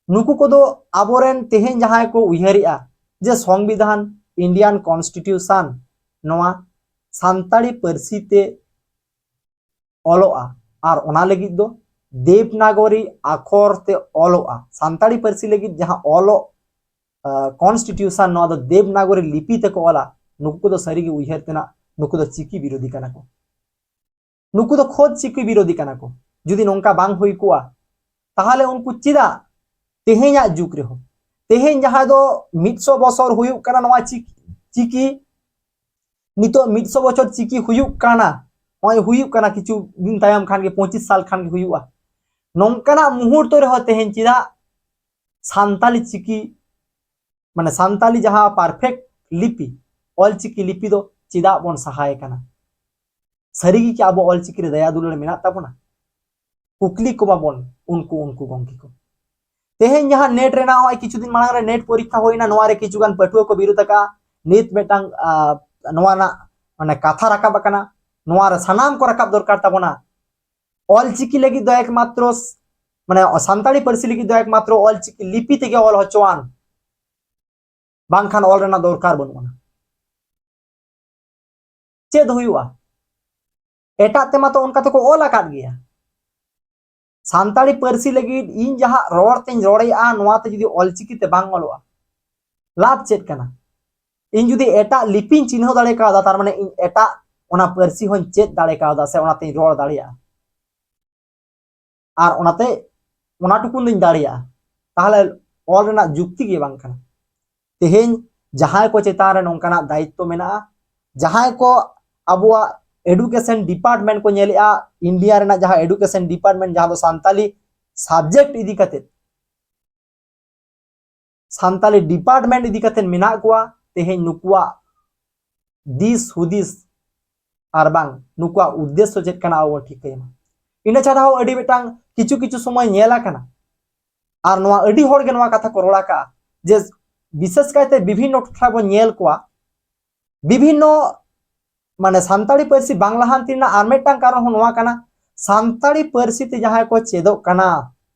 ᱱᱩᱠᱩ ᱠᱚᱫᱚ ᱟᱵᱚᱨᱮᱱ ᱛᱮᱦᱮᱧ ᱡᱟᱦᱟᱸᱭ ᱠᱚ ᱩᱭᱦᱟᱹᱨᱮᱜᱼᱟ ᱡᱮ ᱥᱚᱝᱵᱤᱫᱷᱟᱱ, Indian Constitution, ᱱᱚᱣᱟ ᱥᱟᱱᱛᱟᱲᱤ ᱯᱟᱹᱨᱥᱤ ᱛᱮ ᱚᱞᱚᱜᱼᱟ, ᱟᱨ ᱚᱱᱟ ᱞᱟᱹᱜᱤᱫ ᱫᱚ ᱫᱮᱵᱽᱱᱟᱜᱚᱨᱤ ᱟᱠᱷᱚᱨ ᱛᱮ ᱚᱞᱚᱜᱼᱟ᱾ ᱥᱟᱱᱛᱟᱲᱤ ᱯᱟᱹᱨᱥᱤ ᱞᱟᱹᱜᱤᱫ ᱡᱟᱦᱟᱸ ᱚᱞᱚᱜ, ᱟᱸ, Constitution, ᱱᱚᱣᱟ ᱫᱚ ᱫᱮᱵᱽᱱᱟᱜᱚᱨᱤ ᱞᱤᱯᱤ ᱛᱮᱠᱚ ᱚᱞᱟ᱾ ᱱᱩᱠᱩ ᱠᱚᱫᱚ ᱥᱟᱹᱨᱤᱜᱮ ᱩᱭᱦᱟᱹᱨ ᱛᱮᱱᱟᱜ, ᱱᱩᱠᱩ ᱫᱚ ᱪᱤᱠᱤ ᱵᱤᱨᱳᱫᱷᱤ ᱠᱟᱱᱟ ᱠᱚ᱾ ᱱᱩᱠᱩ ᱫᱚ ᱠᱷᱚᱫ ᱪᱤᱠᱤ ᱵᱤᱨᱳᱫᱷᱤ ᱠᱟᱱᱟ ᱠᱚ᱾ ᱡᱩᱫᱤ ᱱᱚᱝᱠᱟ ᱵᱟᱝ ᱦᱩᱭ ᱠᱚᱜᱼᱟ, ᱛᱟᱦᱚᱞᱮ ᱩᱱᱠᱩ ᱪᱮᱫᱟᱜ ᱛᱮᱦᱮᱧᱟᱜ ᱡᱩᱜᱽ ᱨᱮᱦᱚᱸ, ᱛᱮᱦᱮᱧ ᱡᱟᱦᱟᱸ ᱫᱚ ᱢᱤᱫ ᱥᱚ ᱵᱚᱪᱷᱚᱨ ᱦᱩᱭᱩᱜ ᱠᱟᱱᱟ ᱱᱚᱣᱟ ᱪᱤᱠ-, ᱪᱤᱠᱤ, ᱱᱤᱛᱚᱜ ᱢᱤᱫ ᱥᱚ ᱵᱚᱪᱷᱚᱨ ᱪᱤᱠᱤ ᱦᱩᱭᱩᱜ ᱠᱟᱱᱟ, ᱱᱚᱜᱼᱚᱭ ᱦᱩᱭᱩᱜ ᱠᱟᱱᱟ ᱠᱤᱪᱷᱩ ᱫᱤᱱ ᱛᱟᱭᱚᱢ ᱠᱷᱟᱱ ᱜᱮ, ᱯᱚᱸᱪᱤᱥ ᱥᱟᱞ ᱠᱷᱟᱱ ᱜᱮ ᱦᱩᱭᱩᱜᱼᱟ᱾ ᱱᱚᱝᱠᱟᱱᱟᱜ ᱢᱩᱦᱩᱨᱛᱚ ᱨᱮᱦᱚᱸ ᱛᱮᱦᱮᱧ ᱪᱮᱫᱟᱜ ᱥᱟᱱᱛᱟᱞᱤ ᱪᱤᱠᱤ, ᱢᱟᱱᱮ ᱥᱟᱱᱛᱟᱞᱤ ᱡᱟᱦᱟᱸ perfect ᱞᱤᱯᱤ, ᱚᱞᱪᱤᱠᱤ ᱞᱤᱯᱤ ᱫᱚ ᱪᱮᱫᱟᱜ ᱵᱚᱱ ᱥᱟᱦᱟᱭ ᱠᱟᱱᱟ? ᱥᱟᱹᱨᱤ ᱜᱮ ᱠᱤ ᱟᱵᱚ ᱚᱞᱪᱤᱠᱤ ᱨᱮ ᱫᱟᱭᱟ ᱫᱩᱞᱟᱹᱲ ᱢᱮᱱᱟᱜ ᱛᱟᱵᱚᱱᱟ? ᱠᱩᱠᱞᱤ ᱠᱚ ᱢᱟᱵᱚᱱ ᱩᱱᱠᱩ, ᱩᱱᱠᱩ ᱜᱚᱢᱠᱮ ᱠᱚ᱾ ᱛᱮᱦᱮᱧ ᱡᱟᱦᱟᱸ NET ᱨᱮᱱᱟᱜ ᱱᱚᱜᱼᱚᱭ ᱠᱤᱪᱷᱩ ᱫᱤᱱ ᱢᱟᱲᱟᱝ ᱨᱮ NET ᱯᱚᱨᱤᱠᱠᱷᱟ ᱦᱩᱭᱱᱟ, ᱱᱚᱣᱟ ᱨᱮ ᱠᱤᱪᱷᱩ ᱜᱟᱱ ᱯᱟᱹᱴᱷᱩᱣᱟᱹ ᱠᱚ ᱵᱤᱨᱳᱫ ᱟᱠᱟᱫᱼᱟ᱾ ᱱᱤᱛ ᱢᱤᱫᱴᱟᱝ, ᱟ, ᱱᱚᱣᱟ ᱨᱮᱱᱟᱜ ᱢᱟᱱᱮ ᱠᱟᱛᱷᱟ ᱨᱟᱠᱟᱵ ᱟᱠᱟᱱᱟ, ᱱᱚᱣᱟ ᱨᱮ ᱥᱟᱱᱟᱢ ᱠᱚ ᱨᱟᱠᱟᱵ ᱫᱚᱨᱠᱟᱨ ᱛᱟᱵᱚᱱᱟ᱾ ᱚᱞᱪᱤᱠᱤ ᱞᱟᱹᱜᱤᱫ ᱫᱚ ᱮᱠᱢᱟᱛᱨᱚ ᱥ-, ᱢᱟᱱᱮ ᱥᱟᱱᱛᱟᱲᱤ ᱯᱟᱹᱨᱥᱤ ᱞᱟᱹᱜᱤᱫ ᱫᱚ ᱮᱠᱢᱟᱛᱨᱚ ᱚᱞᱪᱤᱠᱤ ᱞᱤᱯᱤ ᱛᱮᱜᱮ ᱚᱞ ᱦᱚᱪᱚᱣᱟᱱ, ᱵᱟᱝᱠᱷᱟᱱ ᱚᱞ ᱨᱮᱱᱟᱜ ᱫᱚᱨᱠᱟᱨ ᱵᱟᱹᱱᱩᱜ ᱟᱱᱟ᱾ ᱪᱮᱫ ᱦᱩᱭᱩᱜᱼᱟ? ᱮᱴᱟᱜ ᱛᱮᱢᱟ ᱛᱚ ᱚᱱᱠᱟ ᱛᱮᱠᱚ ᱚᱞ ᱟᱠᱟᱫ ᱜᱮᱭᱟ᱾ ᱥᱟᱱᱛᱟᱲᱤ ᱯᱟᱹᱨᱥᱤ ᱞᱟᱹᱜᱤᱫ ᱤᱧ ᱡᱟᱦᱟᱸ ᱨᱚᱲ ᱛᱮᱧ ᱨᱚᱲᱮᱫᱼᱟ, ᱱᱚᱣᱟ ᱛᱮ ᱡᱩᱫᱤ ᱚᱞᱪᱤᱠᱤ ᱛᱮ ᱵᱟᱝ ᱚᱞᱚᱜᱼᱟ, ᱞᱟᱵᱷ ᱪᱮᱫ ᱠᱟᱱᱟ? ᱤᱧ ᱡᱩᱫᱤ ᱮᱴᱟᱜ ᱞᱤᱯᱤᱧ ᱪᱤᱱᱦᱟᱹᱣ ᱫᱟᱲᱮ ᱠᱟᱣᱫᱟ, ᱛᱟᱨ ᱢᱟᱱᱮ ᱤᱧ ᱮᱴᱟᱜ ᱚᱱᱟ ᱯᱟᱹᱨᱥᱤ ᱦᱚᱸᱧ ᱪᱮᱫ ᱫᱟᱲᱮ ᱠᱟᱣᱫᱟ ᱥᱮ ᱚᱱᱟᱛᱮᱧ ᱨᱚᱲ ᱫᱟᱲᱮᱭᱟᱜᱼᱟ᱾ ᱟᱨ ᱚᱱᱟᱛᱮ ᱚᱱᱟ ᱴᱩᱠᱩᱱ ᱫᱚᱧ ᱫᱟᱲᱮᱭᱟᱜᱼᱟ, ᱛᱟᱦᱚᱞᱮ ᱚᱞ ᱨᱮᱱᱟᱜ ᱡᱩᱠᱛᱤ ᱜᱮ ᱵᱟᱝ ᱠᱟᱱᱟ᱾ ᱛᱮᱦᱮᱧ ᱡᱟᱦᱟᱸᱭ ᱠᱚ ᱪᱮᱛᱟᱱ ᱨᱮ ᱱᱚᱝᱠᱟᱱᱟᱜ ᱫᱟᱭᱤᱛᱛᱚ ᱢᱮᱱᱟᱜᱼᱟ, ᱡᱟᱦᱟᱸᱭ ᱠᱚ ᱟᱵᱚᱣᱟᱜ education department ᱠᱚ ᱧᱮᱞᱮᱜᱼᱟ, ᱤᱱᱰᱤᱭᱟ ᱨᱮᱱᱟᱜ ᱡᱟᱦᱟᱸ education department, ᱡᱟᱦᱟᱸ ᱫᱚ ᱥᱟᱱᱛᱟᱞᱤ subject ᱤᱫᱤ ᱠᱟᱛᱮ, ᱥᱟᱱᱛᱟᱞᱤ department ᱤᱫᱤ ᱠᱟᱛᱮ ᱢᱮᱱᱟᱜ ᱠᱚᱣᱟ, ᱛᱮᱦᱮᱧ ᱱᱩᱠᱩᱣᱟᱜ ᱫᱤᱥ ᱦᱩᱫᱤᱥ ᱟᱨ ᱵᱟᱝ ᱱᱩᱠᱩᱣᱟᱜ ᱩᱫᱽᱫᱮᱥᱥᱚ ᱪᱮᱫ ᱠᱟᱱᱟ, ᱟᱵᱚ ᱵᱚᱱ ᱴᱷᱤᱠᱟᱹᱭ ᱢᱟ᱾ ᱤᱱᱟᱹ ᱪᱷᱟᱰᱟ ᱦᱚᱸ ᱟᱹᱰᱤ ᱢᱤᱫᱴᱟᱝ ᱠᱤᱪᱷᱩ ᱠᱤᱪᱷᱩ ᱥᱚᱢᱚᱭ ᱧᱮᱞ ᱟᱠᱟᱱᱟ, ᱟᱨ ᱱᱚᱣᱟ ᱟᱹᱰᱤ ᱦᱚᱲ ᱜᱮ ᱱᱚᱣᱟ ᱠᱟᱛᱷᱟ ᱠᱚ ᱨᱚᱲ ᱟᱠᱟᱜᱼᱟ, ᱡᱮ ᱵᱤᱥᱮᱥ ᱠᱟᱭᱛᱮ ᱵᱤᱵᱷᱤᱱᱱᱚ ᱴᱚᱴᱷᱟ ᱵᱚᱱ ᱧᱮᱞ ᱠᱚᱣᱟ, ᱵᱤᱵᱷᱤᱱᱱᱚ, ᱢᱟᱱᱮ ᱥᱟᱱᱛᱟᱲᱤ ᱯᱟᱹᱨᱥᱤ ᱵᱟᱝ ᱞᱟᱦᱟᱱᱛᱤ ᱨᱮᱱᱟᱜ ᱟᱨ ᱢᱤᱫᱴᱟᱝ ᱠᱟᱨᱚᱱ ᱦᱚᱸ ᱱᱚᱣᱟ ᱠᱟᱱᱟ, ᱥᱟᱱᱛᱟᱲᱤ ᱯᱟᱹᱨᱥᱤ ᱛᱮ ᱡᱟᱦᱟᱸᱭ ᱠᱚ ᱪᱮᱫᱚᱜ ᱠᱟᱱᱟ,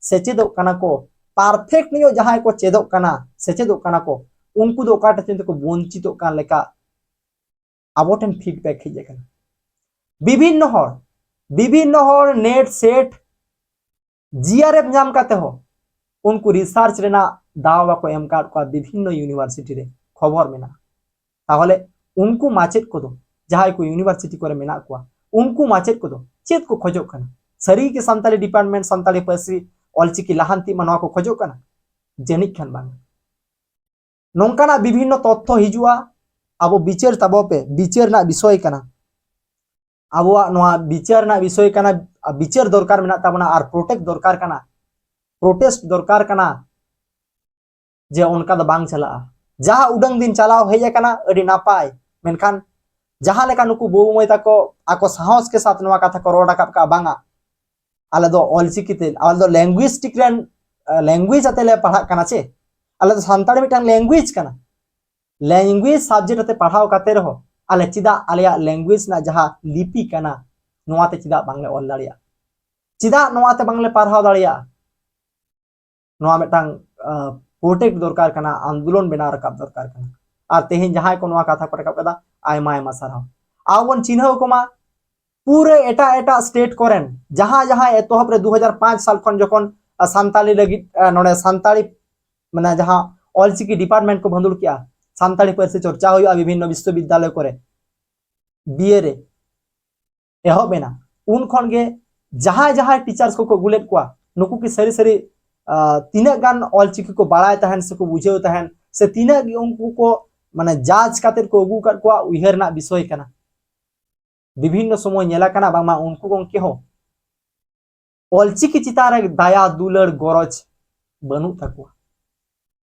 ᱥᱮᱪᱮᱫᱚᱜ ᱠᱟᱱᱟ ᱠᱚ, ᱯᱟᱨᱯᱷᱮᱠᱴ ᱧᱚᱜ ᱡᱟᱦᱟᱸᱭ ᱠᱚ ᱪᱮᱫᱚᱜ ᱠᱟᱱᱟ, ᱥᱮᱪᱮᱫᱚᱜ ᱠᱟᱱᱟ ᱠᱚ, ᱩᱱᱠᱩ ᱫᱚ ᱚᱠᱟ ᱴᱷᱮᱱ ᱛᱮᱠᱚ ᱵᱚᱧᱪᱤᱛᱚᱜ ᱠᱟᱱ ᱞᱮᱠᱟ ᱟᱵᱚ ᱴᱷᱮᱱ ᱯᱷᱤᱰᱵᱮᱠ ᱦᱮᱡ ᱟᱠᱟᱱᱟ᱾ ᱵᱤᱵᱷᱤᱱᱱᱚ ᱦᱚᱲ, ᱵᱤᱵᱷᱤᱱᱱᱚ ᱦᱚᱲ ᱱᱮᱴ ᱥᱮᱴ ᱡᱤ ᱟᱨ ᱮᱯᱷ ᱧᱟᱢ ᱠᱟᱛᱮ ᱦᱚᱸ ᱩᱱᱠᱩ ᱨᱤᱥᱟᱨᱪ ᱨᱮᱱᱟᱜ ᱫᱟᱣ ᱵᱟᱠᱚ ᱮᱢ ᱟᱠᱟᱫ ᱠᱚᱣᱟ᱾ ᱵᱤᱵᱷᱤᱱᱱᱚ ᱤᱭᱩᱱᱤᱵᱷᱟᱨᱥᱤᱴᱤ ᱨᱮ ᱠᱷᱚᱵᱚᱨ ᱢᱮᱱᱟᱜᱼᱟ᱾ ᱛᱟᱦᱚᱞᱮ ᱩᱱᱠᱩ ᱢᱟᱪᱮᱫ ᱠᱚᱫᱚ, ᱡᱟᱦᱟᱸᱭ ᱠᱚ ᱤᱭᱩᱱᱤᱵᱷᱟᱨᱥᱤᱴᱤ ᱠᱚᱨᱮ ᱢᱮᱱᱟᱜ ᱠᱚᱣᱟ, ᱩᱱᱠᱩ ᱢᱟᱪᱮᱫ ᱠᱚᱫᱚ ᱪᱮᱫ ᱠᱚ ᱠᱷᱚᱡᱚᱜ ᱠᱟᱱᱟ? ᱥᱟᱹᱨᱤ ᱜᱮ ᱥᱟᱱᱛᱟᱲᱤ ᱰᱤᱯᱟᱨᱴᱢᱮᱱᱴ, ᱥᱟᱱᱛᱟᱲᱤ ᱯᱟᱹᱨᱥᱤ, ᱚᱞᱪᱤᱠᱤ ᱞᱟᱦᱟᱱᱛᱤ ᱢᱟ, ᱱᱚᱣᱟ ᱠᱚ ᱠᱷᱚᱡᱚᱜ ᱠᱟᱱᱟ? ᱡᱟᱹᱱᱤᱡ ᱠᱷᱟᱱ ᱵᱟᱝ᱾ ᱱᱚᱝᱠᱟᱱᱟᱜ ᱵᱤᱵᱷᱤᱱᱱᱚ ᱛᱚᱛᱛᱷᱚ ᱦᱤᱡᱩᱜᱼᱟ, ᱟᱵᱚ ᱵᱤᱪᱟᱹᱨ ᱛᱟᱵᱚ ᱯᱮ, ᱵᱤᱪᱟᱹᱨ ᱨᱮᱱᱟᱜ ᱵᱤᱥᱚᱭ ᱠᱟᱱᱟ᱾ ᱟᱵᱚᱣᱟᱜ ᱱᱚᱣᱟ ᱵᱤᱪᱟᱹᱨ ᱨᱮᱱᱟᱜ ᱵᱤᱥᱚᱭ ᱠᱟᱱᱟ, ᱵᱤᱪᱟᱹᱨ ᱫᱚᱨᱠᱟᱨ ᱢᱮᱱᱟᱜ ᱛᱟᱵᱚᱱᱟ ᱟᱨ ᱯᱨᱚᱴᱮᱠᱴ ᱫᱚᱨᱠᱟᱨ ᱠᱟᱱᱟ, ᱯᱨᱚᱴᱮᱥᱴ ᱫᱚᱨᱠᱟᱨ ᱠᱟᱱᱟ᱾ ᱡᱮ ᱚᱱᱠᱟ ᱫᱚ ᱵᱟᱝ ᱪᱟᱞᱟᱜᱼᱟ᱾ ᱡᱟᱦᱟᱸ ᱩᱰᱟᱹᱝ ᱫᱤᱱ ᱪᱟᱞᱟᱣ ᱦᱮᱡ ᱟᱠᱟᱱᱟ, ᱟᱹᱰᱤ ᱱᱟᱯᱟᱭ, ᱢᱮᱱᱠᱷᱟᱱ ᱡᱟᱦᱟᱸ ᱞᱮᱠᱟ ᱱᱩᱠᱩ ᱵᱟᱹᱵᱩ ᱢᱟᱹᱭ ᱛᱟᱠᱚ ᱟᱠᱚ ᱥᱟᱦᱚᱥ ᱠᱮ ᱥᱟᱛ ᱱᱚᱣᱟ ᱠᱟᱛᱷᱟ ᱠᱚ ᱨᱚᱲ ᱨᱟᱠᱟᱵ ᱠᱟᱜᱼᱟ, ᱵᱟᱝᱟ, ᱟᱞᱮ ᱫᱚ ᱚᱞᱪᱤᱠᱤ ᱛᱮ, ᱟᱞᱮ ᱫᱚ ᱞᱮᱝᱜᱩᱭᱮᱥᱴᱤᱠ ᱨᱮᱱ, ᱞᱮᱝᱜᱩᱭᱮᱡᱽ ᱟᱛᱮ ᱞᱮ ᱯᱟᱲᱦᱟᱜ ᱠᱟᱱᱟ ᱪᱮ? ᱟᱞᱮ ᱫᱚ ᱥᱟᱱᱛᱟᱲᱤ ᱢᱤᱫᱴᱟᱝ ᱞᱮᱝᱜᱩᱭᱮᱡᱽ ᱠᱟᱱᱟ᱾ ᱞᱮᱝᱜᱩᱭᱮᱡᱽ ᱥᱟᱵᱡᱮᱠᱴ ᱟᱛᱮ ᱯᱟᱲᱦᱟᱣ ᱠᱟᱛᱮ ᱨᱮᱦᱚᱸ ᱟᱞᱮ ᱪᱮᱫᱟᱜ ᱟᱞᱮᱭᱟᱜ ᱞᱮᱝᱜᱩᱭᱮᱡᱽ ᱨᱮᱱᱟᱜ ᱡᱟᱦᱟᱸ ᱞᱤᱯᱤ ᱠᱟᱱᱟ, ᱱᱚᱣᱟ ᱛᱮ ᱪᱮᱫᱟᱜ ᱵᱟᱝᱞᱮ ᱚᱞ ᱫᱟᱲᱮᱭᱟᱜᱼᱟ? ᱪᱮᱫᱟᱜ ᱱᱚᱣᱟ ᱛᱮ ᱵᱟᱝᱞᱮ ᱯᱟᱲᱦᱟᱣ ᱫᱟᱲᱮᱭᱟᱜᱼᱟ? ᱱᱚᱣᱟ ᱢᱤᱫᱴᱟᱝ ᱯᱨᱚᱴᱮᱠᱴ ᱫᱚᱨᱠᱟᱨ ᱠᱟᱱᱟ, ᱟᱱᱫᱳᱞᱚᱱ ᱵᱮᱱᱟᱣ ᱨᱟᱠᱟᱵ ᱫᱚᱨᱠᱟᱨ ᱠᱟᱱᱟ᱾ ᱟᱨ ᱛᱮᱦᱮᱧ ᱡᱟᱦᱟᱸᱭ ᱠᱚ ᱱᱚᱣᱟ ᱠᱟᱛᱷᱟ ᱠᱚ ᱨᱟᱠᱟᱵ ᱠᱟᱫᱟ, ᱟᱭᱢᱟ ᱟᱭᱢᱟ ᱥᱟᱨᱦᱟᱣ᱾ ᱟᱵᱚ ᱵᱚᱱ ᱪᱤᱱᱦᱟᱹᱣ ᱠᱚᱢᱟ ᱯᱩᱨᱟᱹ ᱮᱴᱟᱜ ᱮᱴᱟᱜ ᱥᱴᱮᱴ ᱠᱚᱨᱮᱱ ᱡᱟᱦᱟᱸ ᱡᱟᱦᱟᱸᱭ ᱮᱛᱚᱦᱚᱵ ᱨᱮ ᱫᱩ ᱦᱟᱡᱟᱨ ᱯᱟᱸᱪ ᱥᱟᱞ ᱠᱷᱚᱱ ᱡᱚᱠᱷᱚᱱ, ᱟ, ᱥᱟᱱᱛᱟᱲᱤ ᱞᱟᱹᱜᱤᱫ, ᱟ, ᱱᱚᱰᱮ ᱥᱟᱱᱛᱟᱲᱤ, ᱢᱟᱱᱮ ᱡᱟᱦᱟᱸ ᱚᱞᱪᱤᱠᱤ ᱰᱤᱯᱟᱨᱴᱢᱮᱱᱴ ᱠᱚ ᱵᱷᱟᱹᱱᱫᱩᱲ ᱠᱮᱜᱼᱟ, ᱥᱟᱱᱛᱟᱲᱤ ᱯᱟᱹᱨᱥᱤ ᱪᱚᱨᱪᱟ ᱦᱩᱭᱩᱜᱼᱟ ᱵᱤᱵᱷᱤᱱᱱᱚ ᱵᱤᱥᱥᱚᱵᱤᱫᱽᱫᱟᱞᱚᱭ ᱠᱚᱨᱮ, ᱵᱤ ᱮ ᱨᱮ ᱮᱦᱚᱵ ᱮᱱᱟ, ᱩᱱ ᱠᱷᱚᱱ ᱜᱮ ᱡᱟᱦᱟᱸᱭ ᱡᱟᱦᱟᱸᱭ ᱴᱤᱪᱟᱨᱥ ᱠᱚᱠᱚ ᱟᱹᱜᱩ ᱞᱮᱫ ᱠᱚᱣᱟ, ᱱᱩᱠᱩ ᱠᱤ ᱥᱟᱹᱨᱤ ᱥᱟᱹᱨᱤ, ᱟ, ᱛᱤᱱᱟᱹᱜ ᱜᱟᱱ ᱚᱞᱪᱤᱠᱤ ᱠᱚ ᱵᱟᱲᱟᱭ ᱛᱟᱦᱮᱱ ᱥᱮᱠᱚ ᱵᱩᱡᱷᱟᱹᱣ ᱛᱟᱦᱮᱱ, ᱥᱮ ᱛᱤᱱᱟᱹᱜ ᱜᱮ ᱩᱱᱠᱩ ᱠᱚ, ᱢᱟᱱᱮ, ᱡᱟᱡᱽ ᱠᱟᱛᱮᱫ ᱠᱚ ᱟᱹᱜᱩ ᱟᱠᱟᱫ ᱠᱚᱣᱟ, ᱩᱭᱦᱟᱹᱨ ᱨᱮᱱᱟᱜ ᱵᱤᱥᱚᱭ ᱠᱟᱱᱟ᱾ ᱵᱤᱵᱷᱤᱱᱱᱚ ᱥᱚᱢᱚᱭ ᱧᱮᱞ ᱟᱠᱟᱱᱟ ᱵᱟᱝᱢᱟ ᱩᱱᱠᱩ ᱜᱚᱢᱠᱮ ᱦᱚᱸ ᱚᱞᱪᱤᱠᱤ ᱪᱮᱛᱟᱱ ᱨᱮ ᱫᱟᱭᱟ ᱫᱩᱞᱟᱹᱲ ᱜᱚᱨᱚᱡᱽ ᱵᱟᱹᱱᱩᱜ ᱛᱟᱠᱚᱣᱟ᱾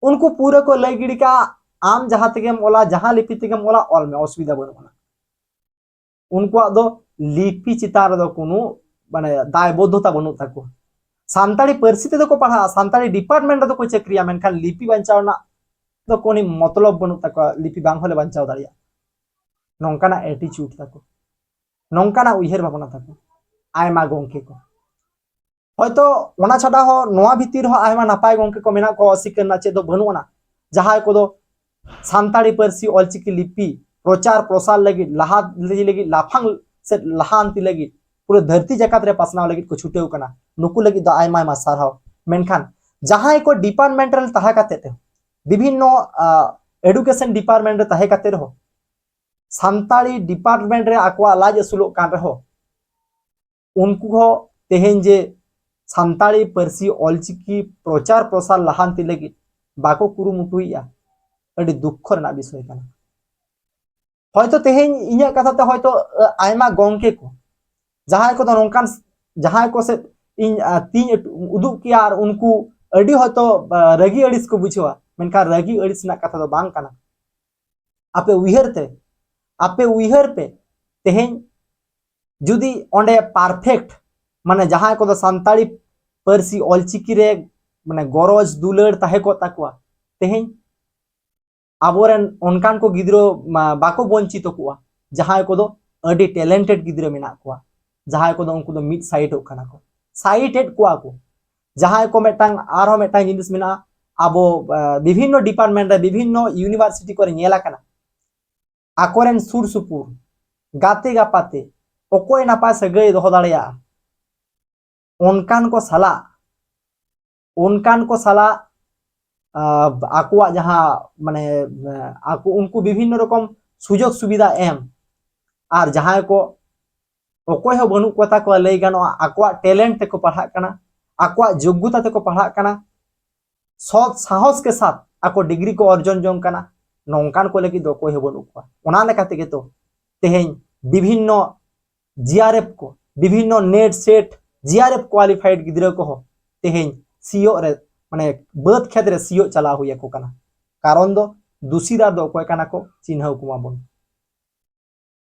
ᱩᱱᱠᱩ ᱯᱩᱨᱟᱹ ᱠᱚ ᱞᱟᱹᱭ ᱜᱤᱰᱤ ᱠᱟᱜᱼᱟ, ᱟᱢ ᱡᱟᱦᱟᱸ ᱛᱮᱜᱮᱢ ᱚᱞᱟ, ᱡᱟᱦᱟᱸ ᱞᱤᱯᱤ ᱛᱮᱜᱮᱢ ᱚᱞᱟ, ᱚᱞ ᱢᱮ, ᱚᱥᱩᱵᱤᱫᱷᱟ ᱵᱟᱹᱱᱩᱜ ᱟᱱᱟ᱾ ᱩᱱᱠᱩᱣᱟᱜ ᱫᱚ ᱞᱤᱯᱤ ᱪᱮᱛᱟᱱ ᱨᱮᱫᱚ ᱠᱳᱱᱳ, ᱢᱟᱱᱮ, ᱫᱟᱭᱵᱚᱫᱽᱫᱷᱚᱛᱟ ᱵᱟᱹᱱᱩᱜ ᱛᱟᱠᱚᱣᱟ᱾ ᱥᱟᱱᱛᱟᱲᱤ ᱯᱟᱹᱨᱥᱤ ᱛᱮᱫᱚ ᱠᱚ ᱯᱟᱲᱦᱟᱜᱼᱟ, ᱥᱟᱱᱛᱟᱲᱤ ᱰᱤᱯᱟᱨᱴᱢᱮᱱᱴ ᱨᱮᱫᱚ ᱠᱚ ᱪᱟᱹᱠᱨᱤᱭᱟ, ᱢᱮᱱᱠᱷᱟᱱ ᱞᱤᱯᱤ ᱵᱟᱧᱪᱟᱣ ᱨᱮᱱᱟᱜ ᱫᱚ ᱠᱳᱱᱳ ᱢᱚᱛᱞᱚᱵ ᱵᱟᱹᱱᱩᱜ ᱛᱟᱠᱚᱣᱟ, ᱞᱤᱯᱤ ᱵᱟᱝ ᱦᱚᱸᱞᱮ ᱵᱟᱧᱪᱟᱣ ᱫᱟᱲᱮᱭᱟᱜᱼᱟ᱾ ᱱᱚᱝᱠᱟᱱᱟᱜ ᱮᱴᱤᱪᱩᱰ ᱛᱟᱠᱚ, ᱱᱚᱝᱠᱟᱱᱟᱜ ᱩᱭᱦᱟᱹᱨ ᱵᱷᱟᱵᱽᱱᱟ ᱛᱟᱠᱚ ᱟᱭᱢᱟ ᱜᱚᱢᱠᱮ ᱠᱚ᱾ ᱦᱚᱭᱛᱚ ᱚᱱᱟ ᱪᱷᱟᱰᱟ ᱦᱚᱸ ᱱᱚᱣᱟ ᱵᱷᱤᱛᱤᱨ ᱨᱮᱦᱚᱸ ᱟᱭᱢᱟ ᱱᱟᱯᱟᱭ ᱜᱚᱢᱠᱮ ᱠᱚ ᱢᱮᱱᱟᱜ ᱠᱚᱣᱟ, ᱚᱥᱤᱠᱟᱹᱨ ᱨᱮᱱᱟᱜ ᱪᱮᱫ ᱫᱚ ᱵᱟᱹᱱᱩᱜ ᱟᱱᱟ᱾ ᱡᱟᱦᱟᱸᱭ ᱠᱚᱫᱚ ᱥᱟᱱᱛᱟᱲᱤ ᱯᱟᱹᱨᱥᱤ ᱚᱞᱪᱤᱠᱤ ᱞᱤᱯᱤ ᱯᱨᱚᱪᱟᱨ ᱯᱨᱚᱥᱟᱨ ᱞᱟᱹᱜᱤᱫ, ᱞᱟᱦᱟ ᱤᱫᱤ ᱞᱟᱹᱜᱤᱫ, ᱞᱟᱯᱷᱟᱝ ᱥᱮᱫ ᱞᱟᱦᱟᱱᱛᱤ ᱞᱟᱹᱜᱤᱫ, ᱯᱩᱨᱟᱹ ᱫᱷᱟᱹᱨᱛᱤ ᱡᱟᱠᱟᱛ ᱨᱮ ᱯᱟᱥᱱᱟᱣ ᱞᱟᱹᱜᱤᱫ ᱠᱚ ᱪᱷᱩᱴᱟᱹᱣ ᱠᱟᱱᱟ, ᱱᱩᱠᱩ ᱞᱟᱹᱜᱤᱫ ᱫᱚ ᱟᱭᱢᱟ ᱟᱭᱢᱟ ᱥᱟᱨᱦᱟᱣ᱾ ᱢᱮᱱᱠᱷᱟᱱ ᱡᱟᱦᱟᱸᱭ ᱠᱚ ᱰᱤᱯᱟᱨᱴᱢᱮᱱᱴ ᱨᱮ ᱛᱟᱦᱮᱸ ᱠᱟᱛᱮ ᱨᱮᱦᱚᱸ, ᱵᱤᱵᱷᱤᱱᱱᱚ ᱮᱰᱩᱠᱮᱥᱚᱱ ᱰᱤᱯᱟᱨᱴᱢᱮᱱᱴ ᱨᱮ ᱛᱟᱦᱮᱸ ᱠᱟᱛᱮ ᱨᱮᱦᱚᱸ ᱥᱟᱱᱛᱟᱲᱤ ᱰᱤᱯᱟᱨᱴᱢᱮᱱᱴ ᱨᱮ ᱟᱠᱚᱣᱟᱜ ᱞᱟᱡ ᱟᱹᱥᱩᱞᱚᱜ ᱠᱟᱱ ᱨᱮᱦᱚᱸ, ᱩᱱᱠᱩ ᱦᱚᱸ ᱛᱮᱦᱮᱧ ᱡᱮ ᱥᱟᱱᱛᱟᱲᱤ ᱯᱟᱹᱨᱥᱤ ᱚᱞᱪᱤᱠᱤ ᱯᱨᱚᱪᱟᱨ ᱯᱨᱚᱥᱟᱨ ᱞᱟᱦᱟᱱᱛᱤ ᱞᱟᱹᱜᱤᱫ ᱵᱟᱠᱚ ᱠᱩᱨᱩᱢᱩᱴᱩᱭᱮᱫᱼᱟ, ᱟᱹᱰᱤ ᱫᱩᱠᱠᱷᱚ ᱨᱮᱱᱟᱜ ᱵᱤᱥᱚᱭ ᱠᱟᱱᱟ᱾ ᱦᱚᱭᱛᱚ ᱛᱮᱦᱮᱧ ᱤᱧᱟᱹᱜ ᱠᱟᱛᱷᱟ ᱛᱮ ᱦᱚᱭᱛᱚ, ᱟᱭᱢᱟ ᱜᱚᱢᱠᱮ ᱠᱚ ᱡᱟᱦᱟᱸᱭ ᱠᱚᱫᱚ ᱱᱚᱝᱠᱟᱱ, ᱡᱟᱦᱟᱸᱭ ᱠᱚ ᱥᱮᱫ ᱤᱧ ᱛᱤᱧ ᱩᱫᱩᱜ ᱠᱮᱭᱟ ᱟᱨ ᱩᱱᱠᱩ ᱟᱹᱰᱤ ᱦᱚᱭᱛᱚ ᱨᱟᱹᱜᱤ ᱟᱹᱲᱤᱥ ᱠᱚ ᱵᱩᱡᱷᱟᱹᱣᱟ, ᱢᱮᱱᱠᱷᱟᱱ ᱨᱟᱹᱜᱤ ᱟᱹᱲᱤᱥ ᱨᱮᱱᱟᱜ ᱠᱟᱛᱷᱟ ᱫᱚ ᱵᱟᱝ ᱠᱟᱱᱟ᱾ ᱟᱯᱮ ᱩᱭᱦᱟᱹᱨ ᱛᱮ, ᱟᱯᱮ ᱩᱭᱦᱟᱹᱨ ᱯᱮ, ᱛᱮᱦᱮᱧ ᱡᱩᱫᱤ ᱚᱸᱰᱮ ᱯᱟᱨᱯᱷᱮᱠᱴ, ᱢᱟᱱᱮ ᱡᱟᱦᱟᱸᱭ ᱠᱚᱫᱚ ᱥᱟᱱᱛᱟᱲᱤ ᱯᱟᱹᱨᱥᱤ ᱚᱞᱪᱤᱠᱤ ᱨᱮ ᱢᱟᱱᱮ ᱜᱚᱨᱚᱡᱽ ᱫᱩᱞᱟᱹᱲ ᱛᱟᱦᱮᱸ ᱠᱚᱜ ᱛᱟᱠᱚᱣᱟ, ᱛᱮᱦᱮᱧ ᱟᱵᱚᱨᱮᱱ ᱚᱱᱠᱟᱱ ᱠᱚ ᱜᱤᱫᱽᱨᱟᱹ ᱵᱟᱠᱚ ᱵᱚᱧᱪᱤᱛᱚ ᱠᱚᱜᱼᱟ, ᱡᱟᱦᱟᱸᱭ ᱠᱚᱫᱚ ᱟᱹᱰᱤ ᱴᱮᱞᱮᱱᱴᱮᱰ ᱜᱤᱫᱽᱨᱟᱹ ᱢᱮᱱᱟᱜ ᱠᱚᱣᱟ, ᱡᱟᱦᱟᱸᱭ ᱠᱚᱫᱚ ᱩᱱᱠᱩ ᱫᱚ ᱢᱤᱫ ᱥᱟᱭᱤᱰᱚᱜ ᱠᱟᱱᱟ ᱠᱚ, ᱥᱟᱭᱤᱰᱮᱫ ᱠᱚᱣᱟ ᱠᱚ᱾ ᱡᱟᱦᱟᱸᱭ ᱠᱚ ᱢᱤᱫᱴᱟᱝ, ᱟᱨᱦᱚᱸ ᱢᱤᱫᱴᱟᱝ ᱡᱤᱱᱤᱥ ᱢᱮᱱᱟᱜᱼᱟ, ᱟᱵᱚ ᱵᱤᱵᱷᱤᱱᱱᱚ ᱰᱤᱯᱟᱨᱴᱢᱮᱱᱴ ᱨᱮ, ᱵᱤᱵᱷᱤᱱᱱᱚ ᱤᱭᱩᱱᱤᱵᱷᱟᱨᱥᱤᱴᱤ ᱠᱚᱨᱮ ᱧᱮᱞ ᱟᱠᱟᱱᱟ, ᱟᱠᱚᱨᱮᱱ ᱥᱩᱨ ᱥᱩᱯᱩᱨ ᱜᱟᱛᱮ ᱜᱟᱯᱟᱛᱮ ᱚᱠᱚᱭ ᱱᱟᱯᱟᱭ ᱥᱟᱹᱜᱟᱹᱭ ᱫᱚᱦᱚ ᱫᱟᱲᱮᱭᱟᱜᱼᱟ, ᱚᱱᱠᱟᱱ ᱠᱚ ᱥᱟᱞᱟᱜ, ᱚᱱᱠᱟᱱ ᱠᱚ ᱥᱟᱞᱟᱜ ᱟᱠᱚᱣᱟᱜ ᱡᱟᱦᱟᱸ ᱢᱟᱱᱮ ᱟᱠᱚ ᱩᱱᱠᱩ ᱵᱤᱵᱷᱤᱱᱱᱚ ᱨᱚᱠᱚᱢ ᱥᱩᱡᱳᱜᱽ ᱥᱩᱵᱤᱫᱷᱟ ᱮᱢ, ᱟᱨ ᱡᱟᱦᱟᱸᱭ ᱠᱚ ᱚᱠᱚᱭ ᱦᱚᱸ ᱵᱟᱹᱱᱩᱜ ᱠᱚᱛᱟ ᱠᱚᱣᱟ, ᱞᱟᱹᱭ ᱜᱟᱱᱚᱜᱼᱟ ᱟᱠᱚᱣᱟᱜ ᱴᱮᱞᱮᱱᱴ ᱛᱮᱠᱚ ᱯᱟᱲᱦᱟᱜ ᱠᱟᱱᱟ, ᱟᱠᱚᱣᱟᱜ ᱡᱳᱜᱽᱜᱚᱛᱟ ᱛᱮᱠᱚ ᱯᱟᱲᱦᱟᱜ ᱠᱟᱱᱟ, ᱥᱚᱛ ᱥᱟᱦᱚᱥ ᱠᱮ ᱥᱟᱛ ᱟᱠᱚ ᱰᱤᱜᱽᱨᱤ ᱠᱚ ᱚᱨᱡᱚᱱ ᱡᱚᱝ ᱠᱟᱱᱟ, ᱱᱚᱝᱠᱟᱱ ᱠᱚ ᱞᱟᱹᱜᱤᱫ ᱫᱚ ᱚᱠᱚᱭ ᱦᱚᱸ ᱵᱟᱹᱱᱩᱜ ᱠᱚᱣᱟ᱾ ᱚᱱᱟ ᱞᱮᱠᱟ ᱛᱮᱜᱮ ᱛᱚ ᱛᱮᱦᱮᱧ ᱵᱤᱵᱷᱤᱱᱱᱚ ᱡᱤᱟᱨᱮᱯᱷ ᱠᱚ, ᱵᱤᱵᱷᱤᱱᱱᱚ ᱱᱮᱴ ᱥᱮᱴ ᱡᱤᱟᱨᱮᱯᱷ ᱠᱳᱣᱟᱞᱤᱯᱷᱟᱭᱤᱰ ᱜᱤᱫᱽᱨᱟᱹ ᱠᱚᱦᱚᱸ ᱛᱮᱦᱮᱧ ᱥᱤᱭᱳᱜ ᱨᱮ, ᱢᱟᱱᱮ ᱵᱟᱹᱫᱽ ᱠᱷᱮᱛ ᱨᱮ ᱥᱤᱭᱳᱜ ᱪᱟᱞᱟᱣ ᱦᱩᱭ ᱟᱠᱚ ᱠᱟᱱᱟ᱾ ᱠᱟᱨᱚᱱ ᱫᱚ ᱫᱩᱥᱤᱫᱟᱨ ᱫᱚ ᱚᱠᱚᱭ ᱠᱟᱱᱟ ᱠᱚ, ᱪᱤᱱᱦᱟᱹᱣ ᱠᱚᱢᱟ ᱵᱚᱱ᱾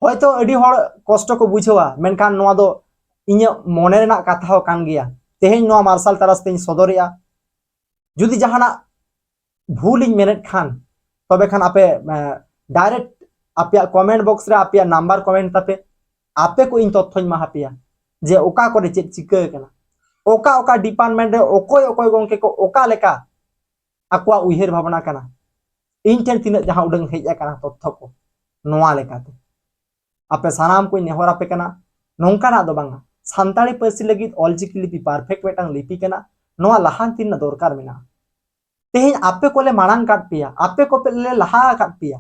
ᱦᱚᱭᱛᱚ ᱟᱹᱰᱤ ᱦᱚᱲ ᱠᱚᱥᱴᱚ ᱠᱚ ᱵᱩᱡᱷᱟᱹᱣᱟ, ᱢᱮᱱᱠᱷᱟᱱ ᱱᱚᱣᱟ ᱫᱚ ᱤᱧᱟᱹᱜ ᱢᱚᱱᱮ ᱨᱮᱱᱟᱜ ᱠᱟᱛᱷᱟ ᱦᱚᱸ ᱠᱟᱱ ᱜᱮᱭᱟ᱾ ᱛᱮᱦᱮᱧ ᱱᱚᱣᱟ ᱢᱟᱨᱥᱟᱞ ᱛᱟᱨᱟᱥ ᱛᱮᱧ ᱥᱚᱫᱚᱨᱮᱜᱼᱟ᱾ ᱡᱩᱫᱤ ᱡᱟᱦᱟᱱᱟᱜ ᱵᱷᱩᱞᱤᱧ ᱢᱮᱱᱮᱫ ᱠᱷᱟᱱ, ᱛᱚᱵᱮ ᱠᱷᱟᱱ ᱟᱯᱮ ᱰᱟᱭᱨᱮᱠᱴ ᱟᱯᱮᱭᱟᱜ ᱠᱚᱢᱮᱱᱴ ᱵᱚᱠᱥ ᱨᱮ ᱟᱯᱮᱭᱟᱜ ᱱᱟᱢᱵᱟᱨ ᱠᱚᱢᱮᱱᱴ ᱛᱟᱯᱮ, ᱟᱯᱮ ᱠᱚ ᱤᱧ ᱛᱚᱛᱛᱷᱚᱧ ᱮᱢᱟ ᱦᱟᱯᱮᱭᱟ ᱡᱮ ᱚᱠᱟ ᱠᱚᱨᱮ ᱪᱮᱫ ᱪᱤᱠᱟᱹ ᱟᱠᱟᱱᱟ᱾ ᱚᱠᱟ ᱚᱠᱟ ᱰᱤᱯᱟᱨᱴᱢᱮᱱᱴ ᱨᱮ ᱚᱠᱚᱭ ᱚᱠᱚᱭ ᱜᱚᱢᱠᱮ ᱠᱚ ᱚᱠᱟ ᱞᱮᱠᱟ ᱟᱠᱚᱣᱟᱜ ᱩᱭᱦᱟᱹᱨ ᱵᱷᱟᱵᱽᱱᱟ ᱠᱟᱱᱟ, ᱤᱧ ᱴᱷᱮᱱ ᱛᱤᱱᱟᱹᱜ ᱡᱟᱦᱟᱸ ᱩᱰᱟᱹᱝ ᱦᱮᱡ ᱟᱠᱟᱱᱟ ᱛᱚᱛᱛᱷᱚ ᱠᱚ, ᱱᱚᱣᱟ ᱞᱮᱠᱟᱛᱮ ᱟᱯᱮ ᱥᱟᱱᱟᱢ ᱠᱚᱧ ᱱᱮᱦᱚᱨ ᱟᱯᱮ ᱠᱟᱱᱟ, ᱱᱚᱝᱠᱟᱱᱟᱜ ᱫᱚ ᱵᱟᱝᱟ, ᱥᱟᱱᱛᱟᱲᱤ ᱯᱟᱹᱨᱥᱤ ᱞᱟᱹᱜᱤᱫ ᱚᱞᱪᱤᱠᱤ ᱞᱤᱯᱤ ᱯᱟᱨᱯᱷᱮᱠᱴ ᱢᱤᱫᱴᱟᱝ ᱞᱤᱯᱤ ᱠᱟᱱᱟ, ᱱᱚᱣᱟ ᱞᱟᱦᱟᱱᱛᱤ ᱨᱮᱱᱟᱜ ᱫᱚᱨᱠᱟᱨ ᱢᱮᱱᱟᱜᱼᱟ᱾ ᱛᱮᱦᱮᱧ ᱟᱯᱮ ᱠᱚᱞᱮ ᱢᱟᱲᱟᱝ ᱠᱟᱫ ᱯᱮᱭᱟ, ᱟᱯᱮ ᱠᱚᱯᱮ ᱞᱮ ᱞᱟᱦᱟ ᱟᱠᱟᱫ ᱯᱮᱭᱟ,